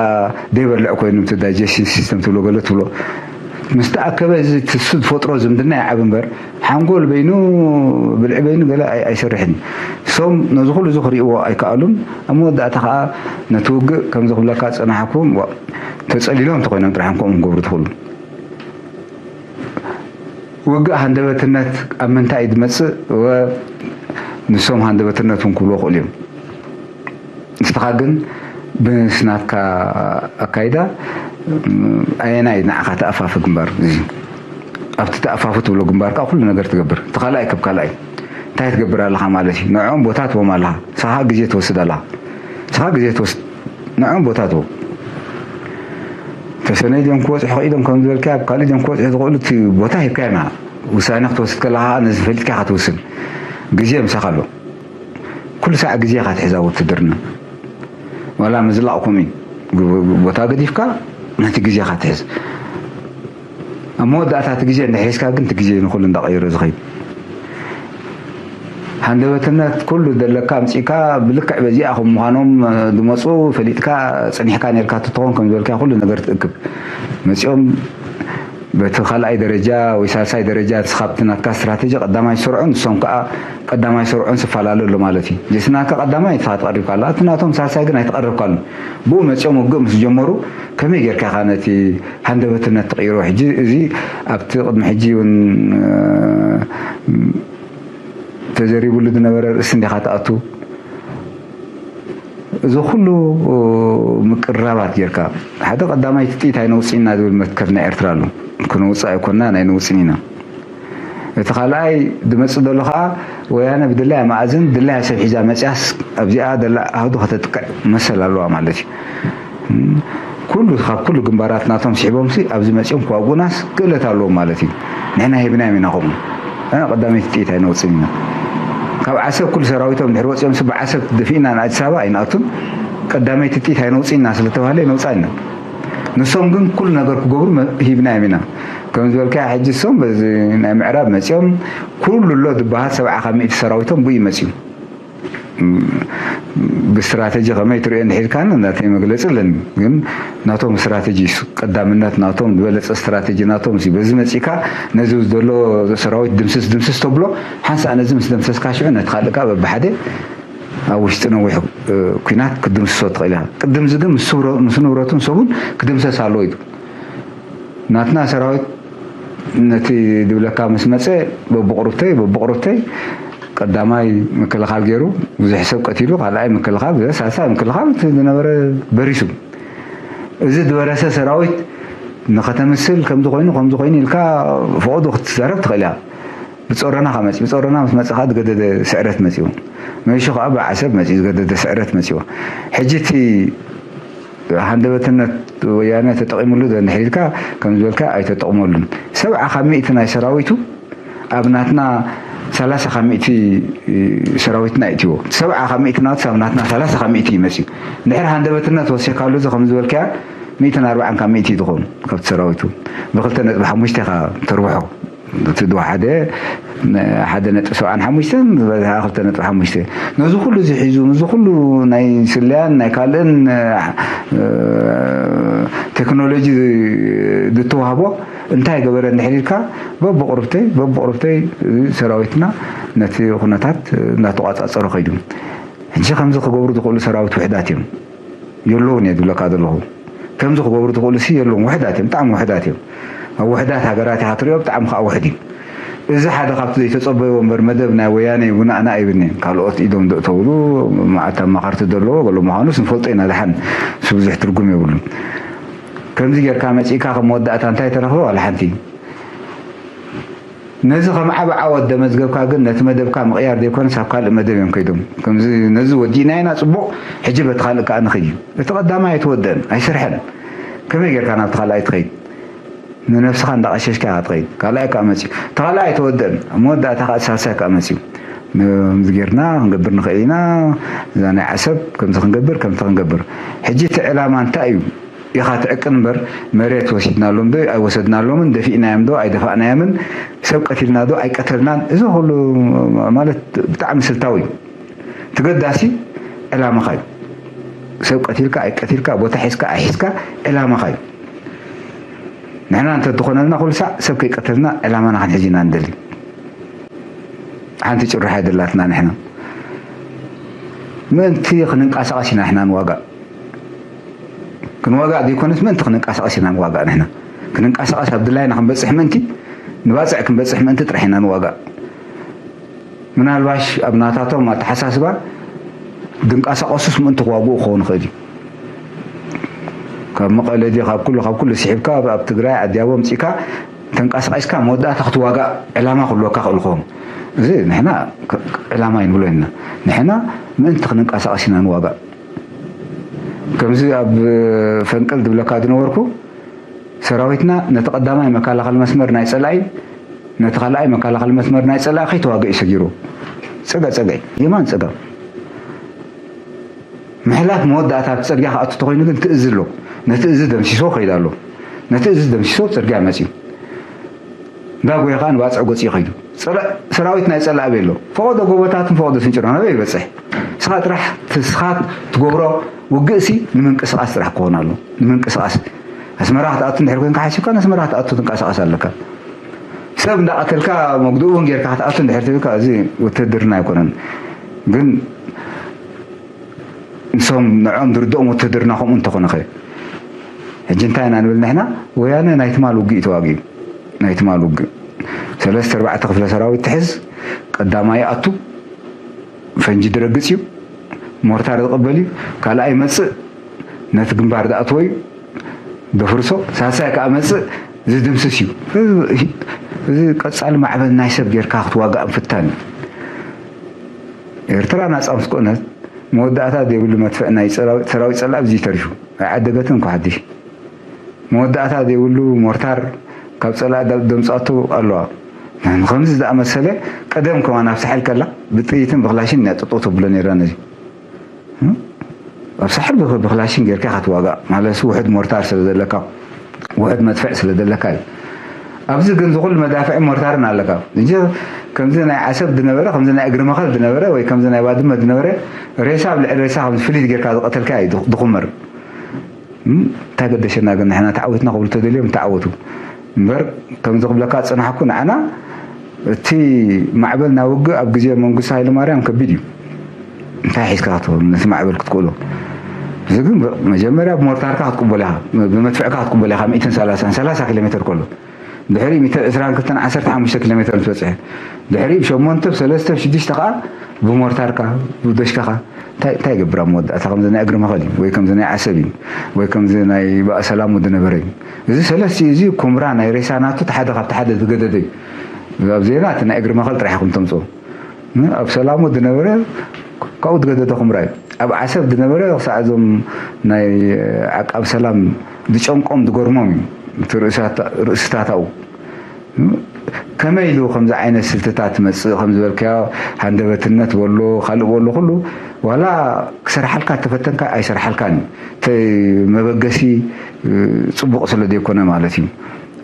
ደይበልዕ ኮይኑ እቲ ዳይጀስቲን ሲስተም ትብሎ ገለ ትብሎ ምስ ተኣከበ እዚ ትሱ ዝፈጥሮ ዝምድና ይዓብ እምበር ሓንጎል በይኑ ብልዒ በይኑ ገለ ኣይሰርሕን። ሶም ነዚ ኩሉ እዚ ክርእይዎ ኣይከኣሉን። ኣብ መወዳእታ ከዓ ነቲ ውግእ ከምዚ ክብለካ ዝፀናሕኩ ተፀሊሎም እንተኮይኖም ጥራሕ እንኮም ክገብሩ ትኽእሉ። ውግእ ሃንደበትነት ኣብ ምንታይ እዩ ዝመፅእ? ንሶም ሃንደበትነት እውን ክብሎ ክእሉ እዮም። ንስኻ ግን ብስናትካ ኣካይዳ ኣየናይ ንዓኻ ተኣፋፊ ግንባር እዚ ኣብቲ ተኣፋፊ ትብሎ ግንባር ከዓ ኩሉ ነገር ትገብር። እቲ ካልኣይ ክብ ካልኣይ እንታይ ትገብር ኣለኻ ማለት እዩ። ንዕኦም ቦታ ትቦም ኣለኻ። ንስኻ ግዜ ትወስድ ኣለኻ። ንስኻ ግዜ ትወስድ ንዕኦም ቦታ ትቦም። ተሰነይ ድዮም ክበፅሑ ክኢሎም ከም ዝበልካ ኣብ ካልእ ድዮም ክበፅሑ ዝኽእሉ እቲ ቦታ ሂብካ ኢና ውሳነ ክትወስድ ከለኻ ነዚ ፈሊጥካ ኢኻ ትውስን። ግዜ ምሳኻ ኣሎ። ኩሉ ሳዕ ግዜ ኢኻ ትሕዛ ውትድርና ዋላ ምዝላቕ ከምኡ እዩ። ቦታ ገዲፍካ ነቲ ግዜ ኢኻ ትሕዝ። ኣብ መወዳእታ እቲ ግዜ እንድሕር ሒዝካ ግን እቲ ግዜ ንኩሉ እንዳቐየረ ዝኸይድ ሃንደበትነት ኩሉ ዘለካ ኣምፂእካ ብልክዕ በዚኣ ከም ምዃኖም ዝመፁ ፈሊጥካ ፀኒሕካ ነርካ ትትኾን ከም ዝበልካ ኩሉ ነገር ትእክብ መፂኦም በቲ ካልኣይ ደረጃ ወይ ሳልሳይ ደረጃ ንስኻ ኣብቲ ናትካ ስትራተጂ ቀዳማይ ዝሰርዑ ንሶም ከዓ ቀዳማይ ዝሰርዑን ዝፈላለ ኣሎ ማለት እዩ። ጀስናካ ቀዳማይ ንስኻ ትቐሪብካ ኣላ እቲ ናቶም ሳልሳይ ግን ኣይተቐረብካሉን። ብኡ መፂኦም ውግእ ምስ ጀመሩ ከመይ ጌርካ ኢኻ ነቲ ሃንደበትነት ትቕይሮ? ሕጂ እዚ ኣብቲ ቅድሚ ሕጂ እውን ተዘሪብሉ ዝነበረ ርእሲ እንዲኻ ትኣቱ። እዚ ኩሉ ምቅርራባት ጌርካ ሓደ ቀዳማይ ትጥኢት ኣይነውፅእና ዝብል መትከል ናይ ኤርትራ ኣሎ። ክነውፅእ ኣይኮና ናይ ነውፅን ኢና። እቲ ካልኣይ ዝመፅእ ዘሎ ከዓ ወያነ ብድላይ መኣዝን ድላይ ሰብ ሒዛ መፅያስ ኣብዚኣ ደላ ኣህዱ ከተጥቅዕ መሰል ኣለዋ ማለት እዩ። ኩሉ ካብ ኩሉ ግንባራት ናቶም ስሒቦምሲ ኣብዚ መፅኦም ክዋጉናስ ክእለት ኣለዎም ማለት እዩ። ንሕና ሂብናዮም ኢና ከምኡ ቀዳመይቲ ጥኢት ኣይነውፅን ኢና። ካብ ዓሰብ ኩሉ ሰራዊቶም ድሕሪ ወፂኦም ሲ ብዓሰብ ደፊእና ንኣዲስ ኣበባ ኣይንኣቱን ቀዳመይቲ ጥኢት ኣይነውፅን ኢና ስለተባህለ ይነውፃ ኢና። ንሶም ግን ኩሉ ነገር ክገብሩ ሂብናዮም ኢና። ከም ዝበልካ ሕጂ ሶም በዚ ናይ ምዕራብ መፅኦም ኩሉ ኣሎ ዝበሃል ሰብዓ ካብ ሚእቲ ሰራዊቶም ብኡ ይመፅዩ። ብስትራተጂ ከመይ ትሪኦ እንድሒልካኒ እንዳተይ መግለፂ ኣለኒ ግን ናቶም ስትራተጂ ቀዳምነት ናቶም ዝበለፀ ስትራተጂ ናቶም ሲ በዚ መፂካ ነዚ ዘሎ ሰራዊት ድምስስ ድምስስ ተብሎ ሓንሳእ ነዚ ምስ ደምሰስካ ሽዑ ነቲ ካልእካ በብሓደ ኣብ ውሽጢ ነዊሕ ኩናት ክድምስሶ ትኽእል ኢኻ ቅድምዚ ግን ምስ ንብረቱን ሰቡን ክድምሰስ ኣለዎ እዩ ናትና ሰራዊት ነቲ ድብለካ ምስ መፀ በብቕሩብተይ በብቕሩብተይ ቀዳማይ ምክልኻል ገይሩ ብዙሕ ሰብ ቀቲሉ ካልኣይ ምክልኻል ሳልሳይ ምክልኻል ዝነበረ በሪሱ እዚ ዝበረሰ ሰራዊት ንኸተምስል ከምዚ ኮይኑ ከምዚ ኮይኑ ኢልካ ፈቐዱ ክትዛረብ ትኽእል እያ ብፀሮና ከመፅ ብፀሮና ምስ መፀ ከዓ ዝገደደ ስዕረት መፅዎ መይሹ ከዓ ብዓሰብ መፅኡ ዝገደደ ስዕረት መፅዎ ሕጂ እቲ ሃንደበትነት ወያነ ተጠቒምሉ ዶ እንድሕር ኢልካ ከም ዝበልካ ኣይተጠቕመሉን። ሰብዓ ካብ ሚእቲ ናይ ሰራዊቱ ኣብ ናትና ሰላሳ ካብ ሚእቲ ሰራዊትና ይእትዎ። ሰብዓ ካብ ሚእቲ ናቱ ኣብ ናትና ሰላሳ ካብ ሚእቲ ይመጽእ እዩ። እንድሕር ሃንደበትነት ወሲኻሉ እዚ ከም ዝበልካያ ሚእትን ኣርባዓን ካብ ሚእቲ እዩ ዝኸውን ካብቲ ሰራዊቱ። ብክልተ ነጥቢ ሓሙሽተ ኢኻ ተርብሖ። እቲ ድዋ ሓደ ሓደ ነጥቢ ሰብዓን ሓሙሽተን ዝበዝሓ ክልተ ነጥቢ ሓሙሽተ ነዚ ኩሉ እዚ ሒዙ ምስዚ ኩሉ ናይ ስለያን ናይ ካልእን ቴክኖሎጂ ዝተዋህቦ እንታይ ገበረ እንድሕር ኢልካ በብቕርብተይ በብቕርብተይ ሰራዊትና ነቲ ኩነታት እናተቋፃፀሮ ከይዱ ሕጂ ከምዚ ክገብሩ ዝኽእሉ ሰራዊት ውሕዳት እዮም የለውን እየ ዝብለካ ዘለኹ ከምዚ ክገብሩ ዝኽእሉ ሲ የለውን ውሕዳት እዮም ብጣዕሚ ውሕዳት እዮም ኣብ ውሕዳት ሃገራት ኢኻ ትሪኦ ብጣዕሚ ከዓ ውሕድ እዩ እዚ ሓደ ካብቲ ዘይተፀበይዎ እምበር መደብ ናይ ወያነ ጉናእና ኣይብልኒ ካልኦት ኢዶም ዘእተውሉ መዓት ኣማኸርቲ ዘለዎ ገሎ ምዃኑስ ንፈልጦ ኢና ድሓን እሱ ብዙሕ ትርጉም የብሉን ከምዚ ጌርካ መፂእካ ከም መወዳእታ እንታይ ተረኽበ ዋላ ሓንቲ ነዚ ከም ዓቢ ዓወት ደመዝገብካ ግን ነቲ መደብካ ምቕያር ዘይኮነስ ኣብ ካልእ መደብ እዮም ከይዶም። ከምዚ ነዚ ወዲእና ኢና ጽቡቕ፣ ሕጂ በቲ ካልእ ከኣ ንኽድ እዩ። እቲ ቀዳማይ ኣይተወደእን፣ ኣይሰርሐን። ከመይ ጌርካ ናብቲ ካልኣይ ትኸይድ? ንነብስኻ እንዳቐሸሽካ ኢኻ ትኸይድ። ካልኣይ ከኣ መፅዩ፣ እቲ ካልኣይ ኣይተወደእን፣ ኣብ መወዳእታ ከኣ እቲ ሳልሳይ ከኣ መፅዩ። ከምዚ ጌርና ክንገብር ንኽእል ኢና፣ እዛ ናይ ዓሰብ ከምዚ ክንገብር፣ ከምዚ ክንገብር። ሕጂ እቲ ዕላማ እንታይ እዩ ኢኻ ትዕቅን እምበር፣ መሬት ወሲድናሎም ዶ ኣይወሰድናሎምን፣ ደፊእናዮም ዶ ኣይደፋእናዮምን፣ ሰብ ቀቲልና ዶ ኣይቀተልናን፣ እዚ ኩሉ ማለት ብጣዕሚ ስልታዊ እዩ። እቲ ገዳሲ ዕላማኻ እዩ። ሰብ ቀቲልካ ኣይቀቲልካ፣ ቦታ ሒዝካ ኣይሒዝካ፣ ዕላማኻ እዩ። ንሕና እንተትኾነልና ኩሉ ሳዕ ሰብ ከይቀተልና ዕላማና ክንሕዝ ኢና ንደሊ። ሓንቲ ጭርሖ ኣይደላትና። ንሕና ምእንቲ ክንንቀሳቐስ ኢና፣ ንሕና ንዋጋእ። ክንዋጋእ ዘይኮነስ ምእንቲ ክንንቀሳቐስ ኢና ንዋጋእ። ንሕና ክንንቀሳቐስ ኣብ ድላይና ክንበፅሕ ምእንቲ፣ ንባፅዕ ክንበፅሕ ምእንቲ ጥራሕ ኢና ንዋጋእ። ምናልባሽ ኣብ ናታቶም ኣተሓሳስባ ድንቀሳቐሱስ ምእንቲ ክዋግኡ ክኸውን ይኽእል እዩ። ካብ መቐለ ድዩ፣ ካብ ኩሉ፣ ካብ ኩሉ ስሒብካ ኣብ፣ ኣብ ትግራይ ዓዲ ኣቦ ኣምጺእካ ተንቀሳቒስካ መወዳእታ ክትዋጋእ ዕላማ ክህልወካ ክእል ክኸውን። እዚ ንሕና ክ-፣ ክ-፣ ዕላማ ኣይንብሎ ኢና። ንሕና ምእንቲ ክንንቀሳቐስ ኢና ንዋጋእ። ከምዚ ኣብ ፈንቅል ዝብለካ ዝነበርኩ፣ ሰራዊትና ነቲ ቀዳማይ መከላኸሊ መስመር ናይ ጸላኢ፣ ነቲ ካልኣይ መከላኸሊ መስመር ናይ ጸላኢ ከይተዋግእ እዩ ሰጊሩ። ጸጋ ጸጋ፣ የማን ጸጋ። ምሕላፍ መወዳእታ ኣብቲ ጽርግያ ክኣቱ እንተኾይኑ ግን እቲ እዝ ኣሎ። ነቲ እዝ ደምሲሶ ከይድ ኣሎ። ነቲ እዝ ደምሲሶ ጽርግያ መጽዩ። እንዳጎየ ከኣ ንባጽዕ ገጹ ይኸይዱ። ጸረ-፣ ሰራዊት ናይ ጸላኢ ኣበይ ኣሎ? ፈቐዶ ጎቦታትን ፈቐዶ ስንጭሮ ናበይ ይበጽሕ? ንስኻ ጥራሕ፣ ንስኻ ትገብሮ ውግእሲ ንምንቅስቓስ ጥራሕ ክኸውን ኣሎ። ንምንቅስቓስ። ኣስመራ ክትኣቱ እንድሕር ኮንካ ሓሲብካ፣ ንኣስመራ ክትኣቱ ትንቀሳቐስ ኣለካ። ሰብ እንዳቐተልካ መጉድኡ እውን ጌርካ ክትኣቱ እንድሕር ትብልካ፣ እዚ ውትድርና ኣይኮነን። ግን ንሶም ንዕኦም ዝርድኦም ውትድርና ከምኡ እንተኾነ ኸ? ሕጂ እንታይ ኢና ንብል ንሕና? ወያነ ናይ ትማል ውግእ እዩ ተዋጊኡ። ናይ ትማል ውግእ። ሰለስተ ኣርባዕተ ክፍለ ሰራዊት ትሕዝ፣ ቀዳማይ ይኣቱ፣ ፈንጂ ድረግጽ እዩ፣ ሞርታር ዝቕበል እዩ፣ ካልኣይ ይመጽእ፣ ነቲ ግንባር ዝኣትዎ እዩ፣ ደፍርሶ፣ ሳልሳይ ከኣ መጽእ፣ ዝድምስስ እዩ። እዚ፣ እዚ ቀጻሊ ማዕበል ናይ ሰብ ጌርካ ክትዋጋእ ምፍታን እዩ። ኤርትራ ናጻ ምስ ኮነት፣ መወዳእታ ዘይብሉ መድፍዕ ናይ ሰራዊ-፣ ሰራዊት ጸላኢ ኣብዚ ተሪፉ። ኣይዓደገትን እኮ ሓድሽ። መወዳእታ ዘይብሉ ሞርታር ካብ ጸላኢ ዳ-፣ ደምጻቶ ኣለዋ። ከምዚ ዝኣመሰለ ቀደም ከማን ኣብ ሳሕል ከላ ብጥይትን ብክላሽን እያ ጠጠው ተብሎ ነይራ ነዚ። እም? ኣብ ሳሕል ብክ-፣ ብክላሽን ጌርካ ኢኻ ትዋጋእ። ማለት ውሑድ ሞርታር ስለ ዘለካ፣ ውሑድ መድፍዕ ስለ ዘለካ እዩ። ኣብዚ ግን ዝኹሉ መዳፍዕ ሞርታርን ኣለካ። እንጂ ከምዚ ናይ ዓሰብ ዝነበረ፣ ከምዚ ናይ እግሪ መኸል ዝነበረ፣ ወይ ከምዚ ናይ ባድመ ዝነበረ፣ ሬሳ ኣብ ልዕሊ ሬሳ ከምዚ ፍሊት ጌርካ ዝቐተልካ እዩ ድኹ-፣ ድኹመር። እም፣ እንታይ ገደሸና ግን ንሕና ተዓዊትና ክብሉ ተደልዮም ተዓወቱ። እምበር ከምዚ ክብለካ ዝጸናሕኩ ንዓና እቲ ማዕበል ናይ ውግእ ኣብ ግዜ መንግስቲ ሃይለማርያም ከቢድ እዩ። እንታይ ሒዝካ ክትብል ነቲ ማዕበል ክትክእሎ? እዚ ግን መጀመርያ ብሞርታርካ ክትቅበሎ ኢኻ፣ ብመድፍዕካ ክትቅበሎ ኢኻ፣ ሚእትን ሰላሳን፣ ሰላሳ ኪሎ ሜትር ከሎ። ድሕሪ ሚእትን ዕስራን ክልተን ዓሰርተ ሓሙሽተ ኪሎ ሜትር ምስ በጽሐ፣ ድሕሪ ብ ሸሞንተ፣ ብ ሰለስተ፣ ብ ሽዱሽተ ከኣ ብሞርታርካ፣ ብደሽካኻ፣ እንታይ፣ እንታይ ይገብር ኣብ መወዳእታ? ከምዚ ናይ እግሪ መኸል እዩ፣ ወይ ከምዚ ናይ ዓሰብ እዩ፣ ወይ ከምዚ ናይ ባእ ሰላሙ ዝነበረ እዩ። እዚ ሰለስቲኡ እዚ ኩምራ ናይ ሬሳ ናቱ እቲ ሓደ ካብቲ ሓደ ዝገደደ እዩ። ኣብ ዜና እቲ ናይ እግሪ መኸል ጥራሕ ኢኹም ተምጽኦ። እ፣ ኣብ ሰላሙ ዝነበረ ካብኡ ዝገደደ ኩምራ እዩ። ኣብ ዓሰብ ዝነበረ ክሳዕ እዞም ናይ ዓቃብ ሰላም ዝጨንቆም ዝገርሞም እዩ። እቲ ርእሳታ-፣ ርእስታታኡ ከመይ ኢሉ ከምዚ ዓይነት ስልትታት ትመጽእ ከም ዝበልካዮ፣ ሃንደበትነት በሎ፣ ካልእ በሎ፣ ኩሉ ዋላ ክሰርሓልካ ተፈተንካ ኣይሰርሓልካን እዩ። እቲ መበገሲ፣ እ፣ ጽቡቕ ስለ ዘይኮነ ማለት እዩ።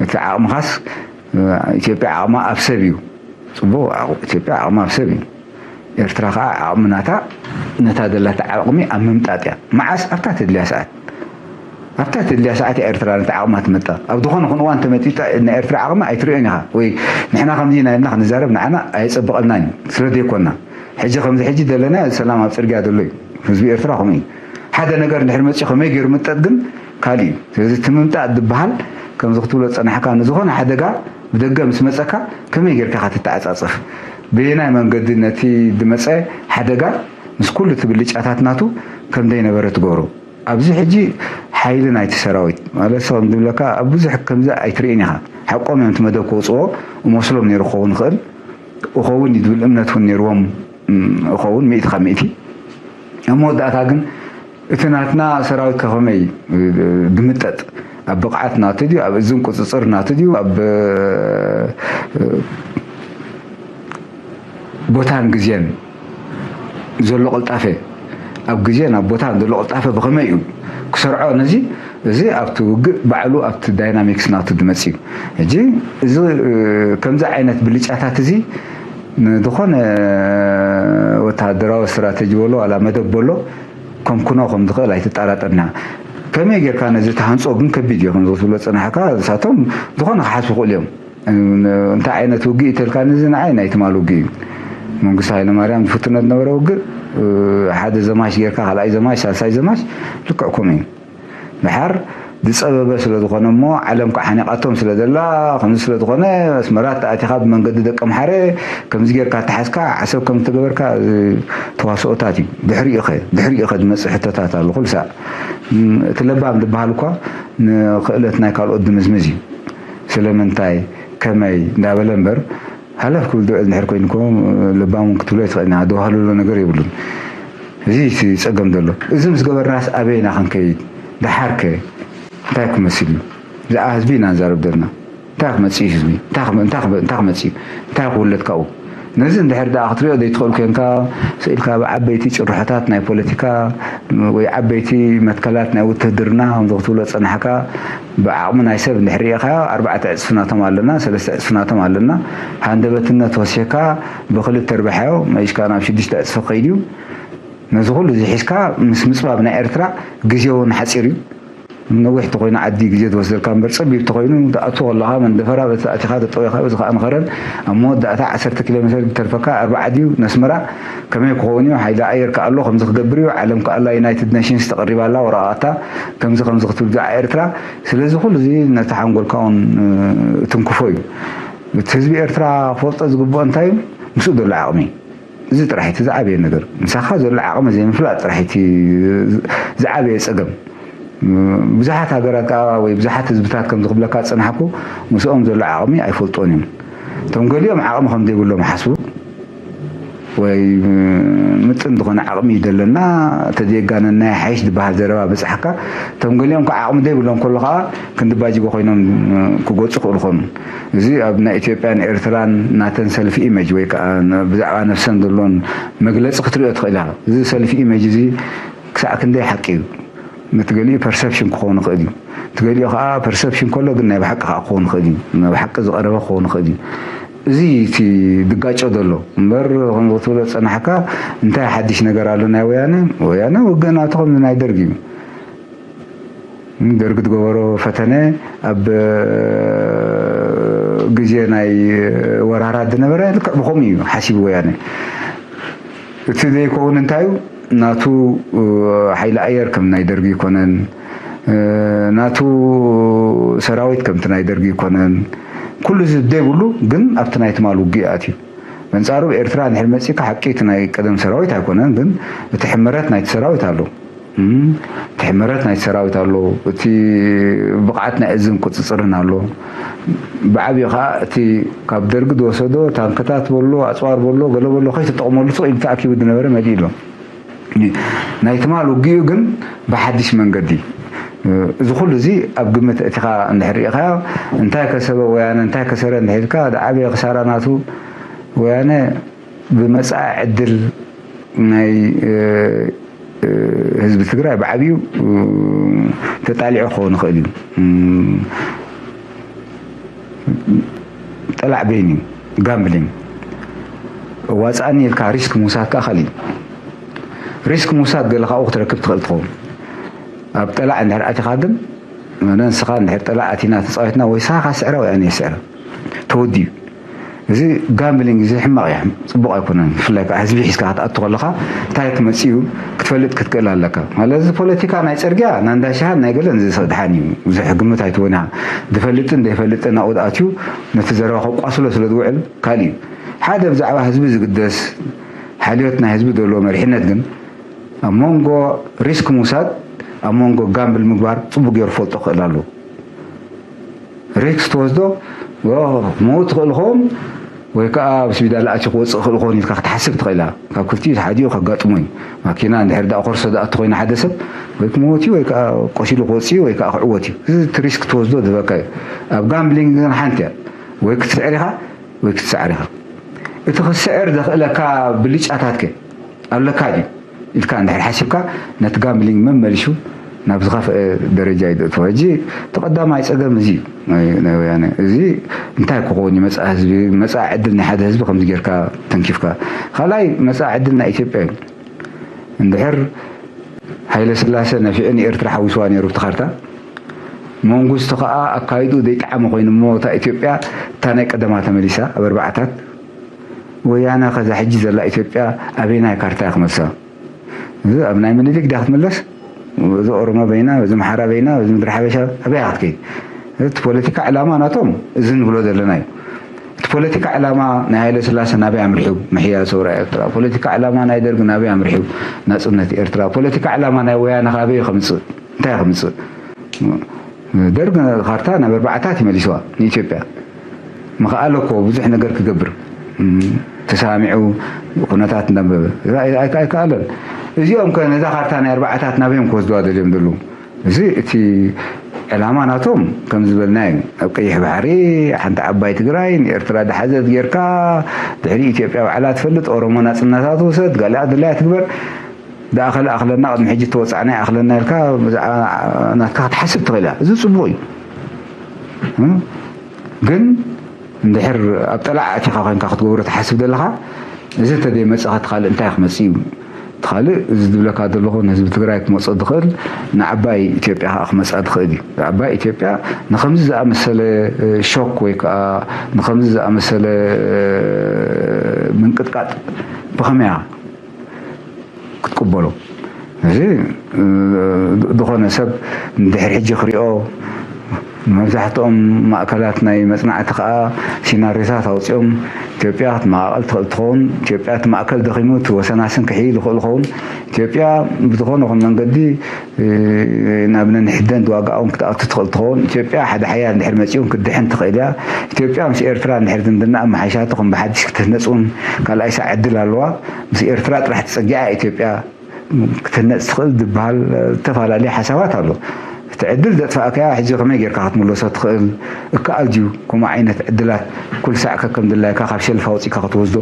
እቲ ዓቕምኻስ፣ እ፣ ኢትዮጵያ ዓቕማ ኣብ ሰብ እዩ። ጽቡቕ፣ ዓቕ-፣ ኢትዮጵያ ዓቕማ ኣብ ሰብ እዩ። ኤርትራ ከኣ ዓቕሚ ናታ፣ ነታ ዘላታ ዓቕሚ ኣብ ምምጣጥ እያ። መዓስ? ኣብታ ተድልያ ሰዓት። ኣብታ ተድልያ ሰዓት እያ ኤርትራ ነታ ዓቕማ ትመጣ። ኣብ ዝኾነ ኹን እዋን ተመጢጣ ናይ ኤርትራ ዓቕሚ ኣይትርእዮን ኢኻ። ወይ ንሕና ከምዚ ኢና ኢልና ክንዛረብ ንዓና ኣየጸብቐልናን እዩ። ስለ ዘይኮና። ሕጂ ከምዚ ሕጂ ዘለና ሰላም ኣብ ጽርግያ ዘሎ እዩ። ህዝቢ ኤርትራ ከምኡ እዩ። ሓደ ነገር እንድሕር መጺኡ ከመይ ገይሩ ምጠጥ ግን ካልእ እዩ። ስለዚ እቲ ምምጣጥ ዝበሃል ከምዚ ክትብሎ ዝጸናሕካ ንዝኾነ ሓደጋ ብደገ ምስ መጸካ ከመይ ጌርካ ኢኻ ትተዓጻጸፍ? በየናይ መንገዲ ነቲ ዝመጸ ሓደጋ ምስ ኩሉ እቲ ብልጫታት ናቱ ከም ዘይነበረ ትገብሮ? ኣብዚ ሕጂ ሓይሊ ናይቲ ሰራዊት ማለት ሰብ እንድብለካ ኣብ ብዙሕ ከምዚ ኣይትርእን ኢኻ። ሓቆም እዮም እቲ መደብ ከውጽኦ እመስሎም ነይሩ ክኸውን ይኽእል፣ እኸውን እዩ ዝብል እምነት እውን ነይርዎም፣ እም፣ እኸውን ሚእቲ ካብ ሚእቲ። ኣብ መወዳእታ ግን እቲ ናትና ሰራዊት ከ ከመይ፣ እ፣ ድምጠጥ? ኣብ ብቕዓት ናቱ ድዩ፣ ኣብ እዝን ቁፅፅር ናቱ ድዩ፣ ኣብ ቦታን ግዜን ዘሎ ቅልጣፈ፣ ኣብ ግዜን ኣብ ቦታን ዘሎ ቅልጣፈ ብኸመይ እዩ ክሰርዖ? ነዚ እዚ ኣብቲ ውግእ ባዕሉ ኣብቲ ዳይናሚክስ ናቱ ዝመጽእ እዩ። ሕጂ እዚ ከምዚ ዓይነት ብልጫታት እዚ ንዝኾነ ወተሃደራዊ ስትራተጂ በሎ ዋላ መደብ በሎ ከምክኖ ከም ዝኽእል ኣይትጠራጠርና። ከመይ ጌርካ ነዚ ትሃንጾ ግን ከቢድ እዩ። ከምዚ ክትብሎ ዝጸናሕካ ንሳቶም ዝኾነ ክሓስቡ ይኽእሉ እዮም። እንታይ ዓይነት ውግእ እዩ ተልካኒ፣ እዚ ንዓይ ናይ ትማል ውግእ እዩ። መንግስቱ ሃይለማርያም ዝፍትኖ ዝነበረ ውግእ፣ ሓደ ዘማች ጌርካ ካልኣይ ዘማች ሳልሳይ ዘማች ልክዕ ከምኡ እዩ። ድሓር ዝጸበበ ስለ ዝኾነ እሞ ዓለም ከዓ ሓኒቓቶም ስለ ዘላ፣ ከምዚ ስለ ዝኾነ ኣስመራ ተኣቲኻ ብመንገዲ ደቀምሓረ ከምዚ ጌርካ ተሓዝካ ዓሰብ ከም ዝተገበርካ ተዋስኦታት እዩ። ድሕሪኡ ኸ ድሕሪኡ ኸ ዝመጽእ ሕቶታት ኣሎ ኩሉ ሳዕ። እቲ ለባም ዝበሃል እኳ ንኽእለት ናይ ካልኦት ድምዝምዝ እዩ። ስለምንታይ ከመይ እንዳበለ እምበር ሃለፍ ክብል ድውዕል እንድሕር ኮይኑ እኮ ለባም እውን ክትብሎ ይትኽእል ኢና። ደውሃልሎ ነገር የብሉን። እዚ እቲ ጸገም ዘሎ። እዚ ምስ ገበርናስ ኣበይ ኢና ክንከይድ? ደሓርከ እንታይ ክመስል እዩ? ብዛዕባ ህዝቢ ኢና ንዛረብ ዘለና። እንታይ ክመጽእ እዩ ህዝቢ? እንታይ ክመ- እንታይ ክመ- እንታይ ክመጽእ እዩ? እንታይ ክውለድ ካብኡ? ነዚ እንድሕር ደኣ ክትሪኦ ዘይትኽእል ኮንካ ስኢልካ ብዓበይቲ ጭርሖታት ናይ ፖለቲካ ወይ ዓበይቲ መትከላት ናይ ውትህድርና ከምዚ ክትብሎ ጸናሕካ ብዓቕሚ ናይ ሰብ እንድሕር ርኢኻዮ ኣርባዕተ ዕጽፊ ናቶም ኣለና፣ ሰለስተ ዕጽፊ ናቶም ኣለና። ሃንደበትነት ወሲኽካ ብኽልተ ርባሕዮ መሊስካ ናብ ሽዱሽተ ዕጽፊ ክኸይድ እዩ። ነዚ ኩሉ እዚ ሒዝካ ምስ ምጽባብ ናይ ኤርትራ ግዜ እውን ሓጺር እዩ። ነዊሕ ተኾይኑ ዓዲ ግዜ ዝወስደልካ እምበር ጸቢብ ተኾይኑ ትኣቱ ከለኻ መንደፈራ በቲ ኣቲኻ ተጠዊኻ በዚ ከኣ ንኸረን ኣብ መወዳእታ ዓሰርተ ኪሎ ሜትር ዝተርፈካ ኣርባዓ ድዩ ነስመራ ከመይ ክኸውን እዩ ሓይሊ ኣየር ከኣ ኣሎ ከምዚ ክገብር እዩ ዓለም ከኣ ኣላ ዩናይትድ ኔሽንስ ተቐሪባ ኣላ ወረቓቕታ ከምዚ ከምዚ ክትብል ብዛዕባ ኤርትራ ስለዚ ኩሉ እዚ ነቲ ሓንጎልካ እውን ትንክፎ እዩ እቲ ህዝቢ ኤርትራ ክፈልጦ ዝግብኦ እንታይ እዩ ምስኡ ዘሎ ዓቕሚ እዚ ጥራሕ እቲ ዝዓበየ ነገር ምሳኻ ዘሎ ዓቕሚ ዘይምፍላጥ ጥራሕ እቲ ዝዓበየ ጸገም ብዙሓት ሃገራት ከዓ ወይ ብዙሓት ህዝብታት ከም ዝኽብለካ ዝጸናሕኩ ምስኦም ዘሎ ዓቕሚ ኣይፈልጦን እዮም እቶም ገሊኦም ዓቕሚ ከም ዘይብሎም ሓስቡ ወይ ምጥን ዝኾነ ዓቕሚ እዩ ዘለና ተዘየጋነና ይሓይሽ ዝበሃል ዘረባ በጻሕካ እቶም ገሊኦም ከዓ ዓቕሚ ዘይብሎም ከሎ ከዓ ክንዲ ባጅጎ ኮይኖም ክጎፁ ክእሉ ኾኑ እዚ ኣብ ናይ ኢትዮጵያን ኤርትራን ናተን ሰልፊ ኢመጅ ወይ ከዓ ብዛዕባ ነፍሰን ዘሎን መግለፂ ክትሪኦ ትኽእል ኢኻ እዚ ሰልፊ ኢመጅ እዚ ክሳዕ ክንደይ ሓቂ እዩ እቲ ገሊኡ ፐርሰፕሽን ክኸውን ይኽእል እዩ እቲ ገሊኡ ከዓ ፐርሰፕሽን ከሎ ግን ናይ ብሓቂ ከዓ ክኸውን ይኽእል እዩ ናብ ሓቂ ዝቐረበ ክኸውን ይኽእል እዩ እዚ እቲ ድጋጮ ዘሎ እምበር ከምዚ ክትብሎ ዝፀናሕካ እንታይ ሓድሽ ነገር ኣሎ ናይ ወያነ ወያነ ውግእ ናቱ ከምዚ ናይ ደርግ እዩ ደርግ ዝገበሮ ፈተነ ኣብ ግዜ ናይ ወራራት ዝነበረ ልክዕ ብኸምኡ እዩ ሓሲቡ ወያነ እቲ ዘይከውን እንታይ እዩ ናቱ ሓይሊ ኣየር ከም ናይ ደርጊ ይኮነን ናቱ ሰራዊት ከምቲ ናይ ደርጊ ይኮነን ኩሉ እዚ ዘይብሉ ግን ኣብቲ ናይ ትማል ውግእ ኣትዩ በንጻሩ ኤርትራ እንድሕር መጺካ ሓቂ እቲ ናይ ቀደም ሰራዊት ኣይኮነን ግን እቲ ሕመረት ናይቲ ሰራዊት ኣሎ እቲ ሕመረት ናይቲ ሰራዊት ኣሎ እቲ ብቕዓት ናይ እዝን ቁፅፅርን ኣሎ ብዓብዩ ከዓ እቲ ካብ ደርጊ ዝወሰዶ ታንክታት በሎ ኣፅዋር በሎ ገለ በሎ ከይተጠቕመሉ ስቕ ኢሉ ተኣኪቡ ዝነበረ መሊኡ ኣሎ ናይ ትማል ውግኡ ግን ብሓድሽ መንገዲ እዚ ኩሉ እዚ ኣብ ግምት እቲኻ እንድሕር ርኢኻዮ እንታይ ከሰበ ወያነ እንታይ ከሰረ እንድሕር ኢልካ ዝዓበየ ክሳራ ናቱ ወያነ ብመጻኢ ዕድል ናይ ህዝቢ ትግራይ ብዓብዩ ተጣሊዑ ክኸውን ይኽእል እዩ ጠላዕ ቤን እዩ ጋምብሊንግ ዋፃኒ ኢልካ ሪስክ ምውሳድ ከዓ ካልእ እዩ ሪስክ ምውሳድ ገለ ካብኡ ክትረክብ ትኽእል ትኸውን ኣብ ጠላዕ እንድሕር ኣቲኻ ግን ንስኻ እንድሕር ጠላዕ ኣቲና ተፃዊትና ወይ ሳኻ ስዕረ ወይ ኣነ ስዕረ ተወዲዩ እዚ ጋምብሊንግ እዚ ሕማቕ እያ ፅቡቕ ኣይኮነን ብፍላይ ከዓ ህዝቢ ሒዝካ ክትኣቱ ከለካ እንታይ ክመፅእ እዩ ክትፈልጥ ክትክእል ኣለካ ማለት እዚ ፖለቲካ ናይ ፅርግያ ናንዳ ሻሃን ናይ ገለን ዝሰድሓን እዩ ብዙሕ ግምት ኣይትወና ዝፈልጥን ዘይፈልጥን ናብኡ ኣትዩ ነቲ ዘረባ ከቋስሎ ስለ ዝውዕል ካልእ እዩ ሓደ ብዛዕባ ህዝቢ ዝግደስ ሓልዮት ናይ ህዝቢ ዘሎ መሪሕነት ግን ኣብ መንጎ ሪስክ ምውሳድ ኣብ መንጎ ጋምብል ምግባር ፅቡቅ ገይሩ ፈልጦ ክእል ኣሎ ሪስክ ትወስዶ መውት ትኽእል ኸውን ወይ ከዓ ኣብ ስቢዳላ ኣትዩ ክወፅእ ክእል ኾን ኢልካ ክትሓስብ ትኽእል ኢኻ። ካብ ክፍቲኡ ሓዲኡ ከጋጥሞ እዩ። ማኪና እንድሕር ዳኣ ኮርሶ ዝኣቱ ኮይኑ ሓደ ሰብ ወይ ክመወት እዩ ወይ ከዓ ቆሲሉ ክወፅእ እዩ ወይ ከዓ ክዕወት እዩ። እዚ እቲ ሪስክ ትወስዶ ዝበካ እዩ። ኣብ ጋምብሊንግ ግን ሓንቲ እያ። ወይ ክትስዕር ኢኻ ወይ ክትስዓር ኢኻ። እቲ ክስዕር ዘኽእለካ ብልጫታት ከ ኣለካ ድዩ? ኢልካ እንድሕር ሓሲብካ ነቲ ጋምብሊንግ መመሊሹ ናብ ዝኸፍአ ደረጃ እዩ ዘእትዎ። ሕጂ እቲ ቀዳማይ ጸገም እዚ እዩ ናይ ናይ ወያነ። እዚ እንታይ ክኸውን እዩ? መጻኢ ህዝቢ፣ መጻኢ ዕድል ናይ ሓደ ህዝቢ ከምዚ ጌርካ ተንኪፍካ። ካልኣይ መጻኢ ዕድል ናይ ኢትዮጵያ እዩ። እንድሕር ሃይለ ስላሰ ነፊዑ ንኤርትራ ሓዊስዋ ነይሩ ብቲ ካርታ፣ መንግስቱ ከኣ ኣካይድኡ ዘይጠዓመ ኮይኑ እሞ እታ ኢትዮጵያ እታ ናይ ቀደማ ተመሊሳ ኣብ ኣርባዓታት። ወያነ ከዛ ሕጂ ዘላ ኢትዮጵያ ኣበየናይ ካርታ እያ ክመልሳ? እዚ ኣብ ናይ ምኒልክ ድያ ክትምለስ? እዚ ኦሮሞ በይና፣ እዚ ኣምሓራ በይና፣ እዚ ምድሪ ሓበሻ ኣበይ እያ ክትከይድ? እቲ ፖለቲካ ዕላማ ናቶም እዚ ንብሎ ዘለና እዩ። እቲ ፖለቲካ ዕላማ ናይ ሃይለ ስላሰ ናበይ ኣምሪሑ? ምሕያል ሰውራ ኤርትራ። ፖለቲካ ዕላማ ናይ ደርግ ናበይ ኣምሪሑ? ናጽነት ኤርትራ። ፖለቲካ ዕላማ ናይ ወያነ ካበይ ከምጽእ? እንታይ ከምጽእ? ደርግ ካርታ ናብ ኣርባዓታት ይመሊስዋ ንኢትዮጵያ። ምኽኣለ እኮ ብዙሕ ነገር ክገብር፣ እም፣ ተሰማሚዑ ኩነታት እንዳንበበ። ኣይ-፣ ኣይ-፣ ኣይከኣለን። እዚኦም ከ ነዛ ካርታ ናይ ኣርባዓታት ናበዮም ክወስድዋ ደልዮም ዘለዉ? እዚ እቲ ዕላማ ናቶም ከም ዝበልናዮ ኣብ ቀይሕ ባሕሪ ሓንቲ ዓባይ ትግራይ ንኤርትራ ድሓዘት ጌርካ ድሕሪ ኢትዮጵያ ባዕላ ትፈልጥ ኦሮሞ ናጽነታ ትውሰድ ጋሊኣ ድላያ ትግበር። ደኣ ከለ ኣኽለና ቅድሚ ሕጂ እተወጻዕና ይኣኽለና ኢልካ ብዛዕባ ናትካ ክትሓስብ ትኽእል እያ። እዚ ጽቡቕ እዩ። እም? ግን እንድሕር ኣብ ጠላዕ ኣቲኻ ኮይንካ ክትገብሮ ትሓስብ ዘለኻ፣ እዚ እንተዘይመጸኻ እቲ ካልእ እንታይ ክመጽእ እዩ? እቲ ካልእ እዚ ዝብለካ ዘለኹ ንህዝቢ ትግራይ ክመጾ ዝኽእል ንዓባይ ኢትዮጵያ ከኣ ክመጻ ዝኽእል እዩ። ዓባይ ኢትዮጵያ ንኸምዚ ዝኣመሰለ እ፣ ሾክ ወይ ከኣ ንኸምዚ ዝኣመሰለ እ፣ ምንቅጥቃጥ ብኸመይ ክትቅበሎ? እዚ እ፣ ዝኾነ ሰብ እንድሕር ሕጂ ክሪኦ መብዛሕትኦም ማእከላት ናይ መጽናዕቲ ከኣ ሲናሪዮታት ኣውጺኦም ኢትዮጵያ ክትመቓቐል ትኽእል ትኸውን። ኢትዮጵያ እቲ ማእከል ደኺሙ እቲ ወሰናስን ክሕይል ይኽእል ይኸውን። ኢትዮጵያ ብዝኾነ ይኹን መንገዲ እ፣ ናብ ነንሕደን ዋጋኦም ክትኣቱ ትኽእል ትኸውን። ኢትዮጵያ ሓደ ሓያል እንድሕር መጺኡ ክትድሕን ትኽእል እያ። ኢትዮጵያ ምስ ኤርትራ እንድሕር ዝምድና ኣመሓይሻቶ ከም ብሓድሽ ክትህነጽ እውን ካልኣይ ሳዕ ዕድል ኣለዋ። ምስ ኤርትራ ጥራሕ ተጸጊዓ ኢትዮጵያ ክትህነጽ ትኽእል ዝበሃል፣ እ፣ ዝተፈላለዩ ሓሳባት ኣሎ። እቲ ዕድል ዘጥፋእካያ ሕጂ ከመይ ጌርካ ክትምለሶ ትኽእል? እከኣል ድዩ ከምኡ ዓይነት ዕድላት ኩሉ ሳዕ ከከም ድላይካ ካብ ሸልፍ ኣውጺእካ ክትወስዶ?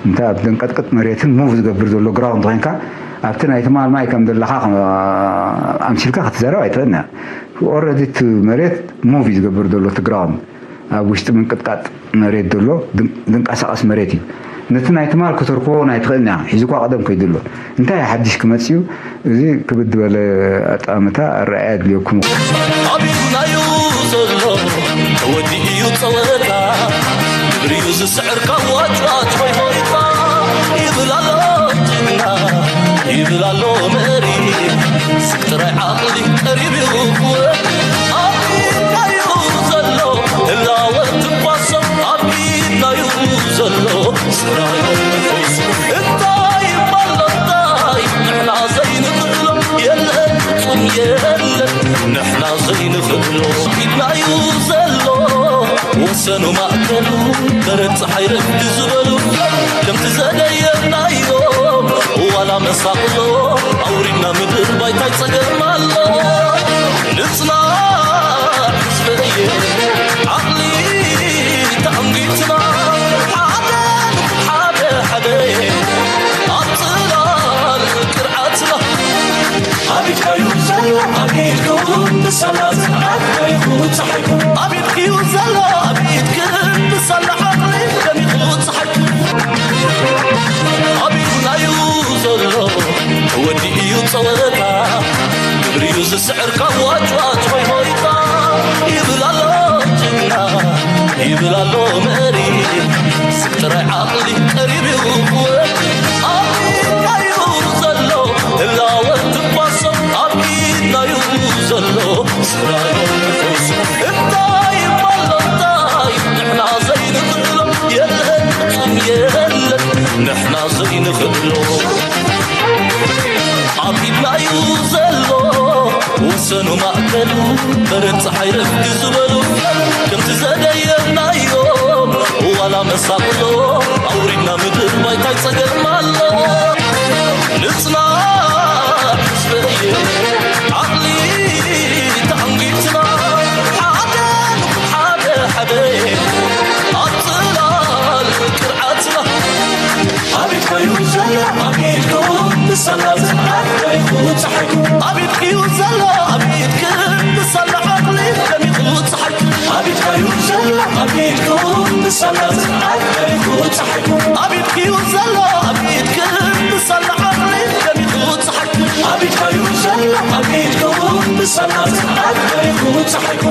እንተ ኣብ ዘንቀጥቅጥ መሬትን ሙቭ ዝገብር ዘሎ ግራውንድ ኮይንካ፣ ኣብቲ ናይ ትማል ማይ ከም ዘለኻ ከም ኣምሲልካ ክትዛረብ ኣይትኽእልን ኢኻ። ኦረዲ እቲ መሬት ሙቭ እዩ ዝገብር ዘሎ፣ እቲ ግራውንድ ኣብ ውሽጢ ምንቅጥቃጥ መሬት ዘሎ ድን-፣ ዝንቀሳቐስ መሬት እዩ። ነቲ ናይ ትማል ክትርክቦ ኣይትኽእልን ኢኻ። ሒዙ እኳ ቀደም ከይዱ ኣሎ። እንታይ ሓድሽ ክመጽእ እዩ? እዚ ክብድ ዝበለ ኣጠማምታ ኣረኣእያ ኣድልየኩም። ኣብዩናዩ ዘሎ ተወዲኡ እዩ ጸወታ፣ ግብሪዩ ዝስዕር ካብ ዋጭዋጭ ሆይ ሆይታ። ይብል ኣሎ ጅግና፣ ይብል ኣሎ መሪ፣ ስቅ ጥራይ ዓቕሊ ቀሪቡ ክወድ። ኣብ ኢድናዩ ዘሎ ህላወ ትኳሶም፣ ኣብ ኢድናዩ ዘሎ ስራዮ ንፈውስ። እንታይ ይባል እንታይ ንሕና ዘይንኽእሎ የለን፣ ፍጹም የለን ንሕና ዘይንኽእሎ። ኢድናዩ ዘሎ ወሰኑ ማእከሉ በረድ ጸሓይ ረፍዲ ዝበሉ ከምቲ ዘደየብናዮ ዋላ መሳቕሎ ኣውሪድና ምድር ባይታይ ጸገም ኣሎ። ንጽናዕ ህዝበየ ዓቕሊ ተኣንጊትና ሓደ ሓደ ሓደ ኣብ ጽላል ቅርዓትና። ኣብ ኢድካዩ ዘሎ ኣብ ኢድኩም ንሰላት ዓቕልይኹ ጸሓይኩም። ኣብ ኢድክዩ ዘሎ ኣብ ኢድክን ንሰላ ዓቕሊ ደሚኹ ጸሓይኩም። ኣብ ኢድናዩ ዘሎ ተወዲኡ እዩ ጸወታ፣ ግብሪዩ ዝስዕር ካብ ዋጭዋጭ ሆይ ሆይታ። ይብል ኣሎ ጅግና፣ ይብል ኣሎ መሪ፣ ስብ ጥራይ ዓቕሊ ቀሪቡ ክወድ። ኣብ ኢድናዩ ዘሎ ህላወ ትኳሶ፣ ኣብ ኢድናዩ ዘሎ ስራዮ ንፈውሶ። እንታይ ይባሎ እንታይ ንሕና ዘይንኽእሎ የለን፣ ፍጹም የለን ንሕና ዘይንኽእሎ። ኣብ ኢድናዩ ዘሎ ወሰኑ ማእከሉ በረድ ጸሓይ ረፍዲ ዝበሉ ከምቲ ዘደየብናዮ ኣላ መሳቕሎ ኣውሪድና ምድር ባይታይ ጸገም ኣሎ። ንጽና ሕዝበየ ዓቕሊ ተዓንጊትና ሓደ ንኹን ሓደ ሓደ ኣብ ጽላል ቅርዓትና። ኣቤት ኮይኑ ዘላ ኣቤትኩም ንሳላ ዝዓት ደሪኹ ጸሓይኩ። ኣቤት እዩ ዘላ ኣቤትክን ንሳላ ዓቕሊ ደሚቑ ጸሓይኩ። ኣቤት ኮይኑ ዘላ ኣቤትኩም ንሳላ ዝዓት ደሪኹ ጸሓይኩ። ኣቤት እዩ ዘላ ኣቤትክን ንሳላ ዓቕሊ ደሚቑ ጸሓይኩ። ኣቤት ኮይኑ ዘላ ኣቤትኩም ንሳላ ዝዓት ደሪኹ ጸሓይኩ።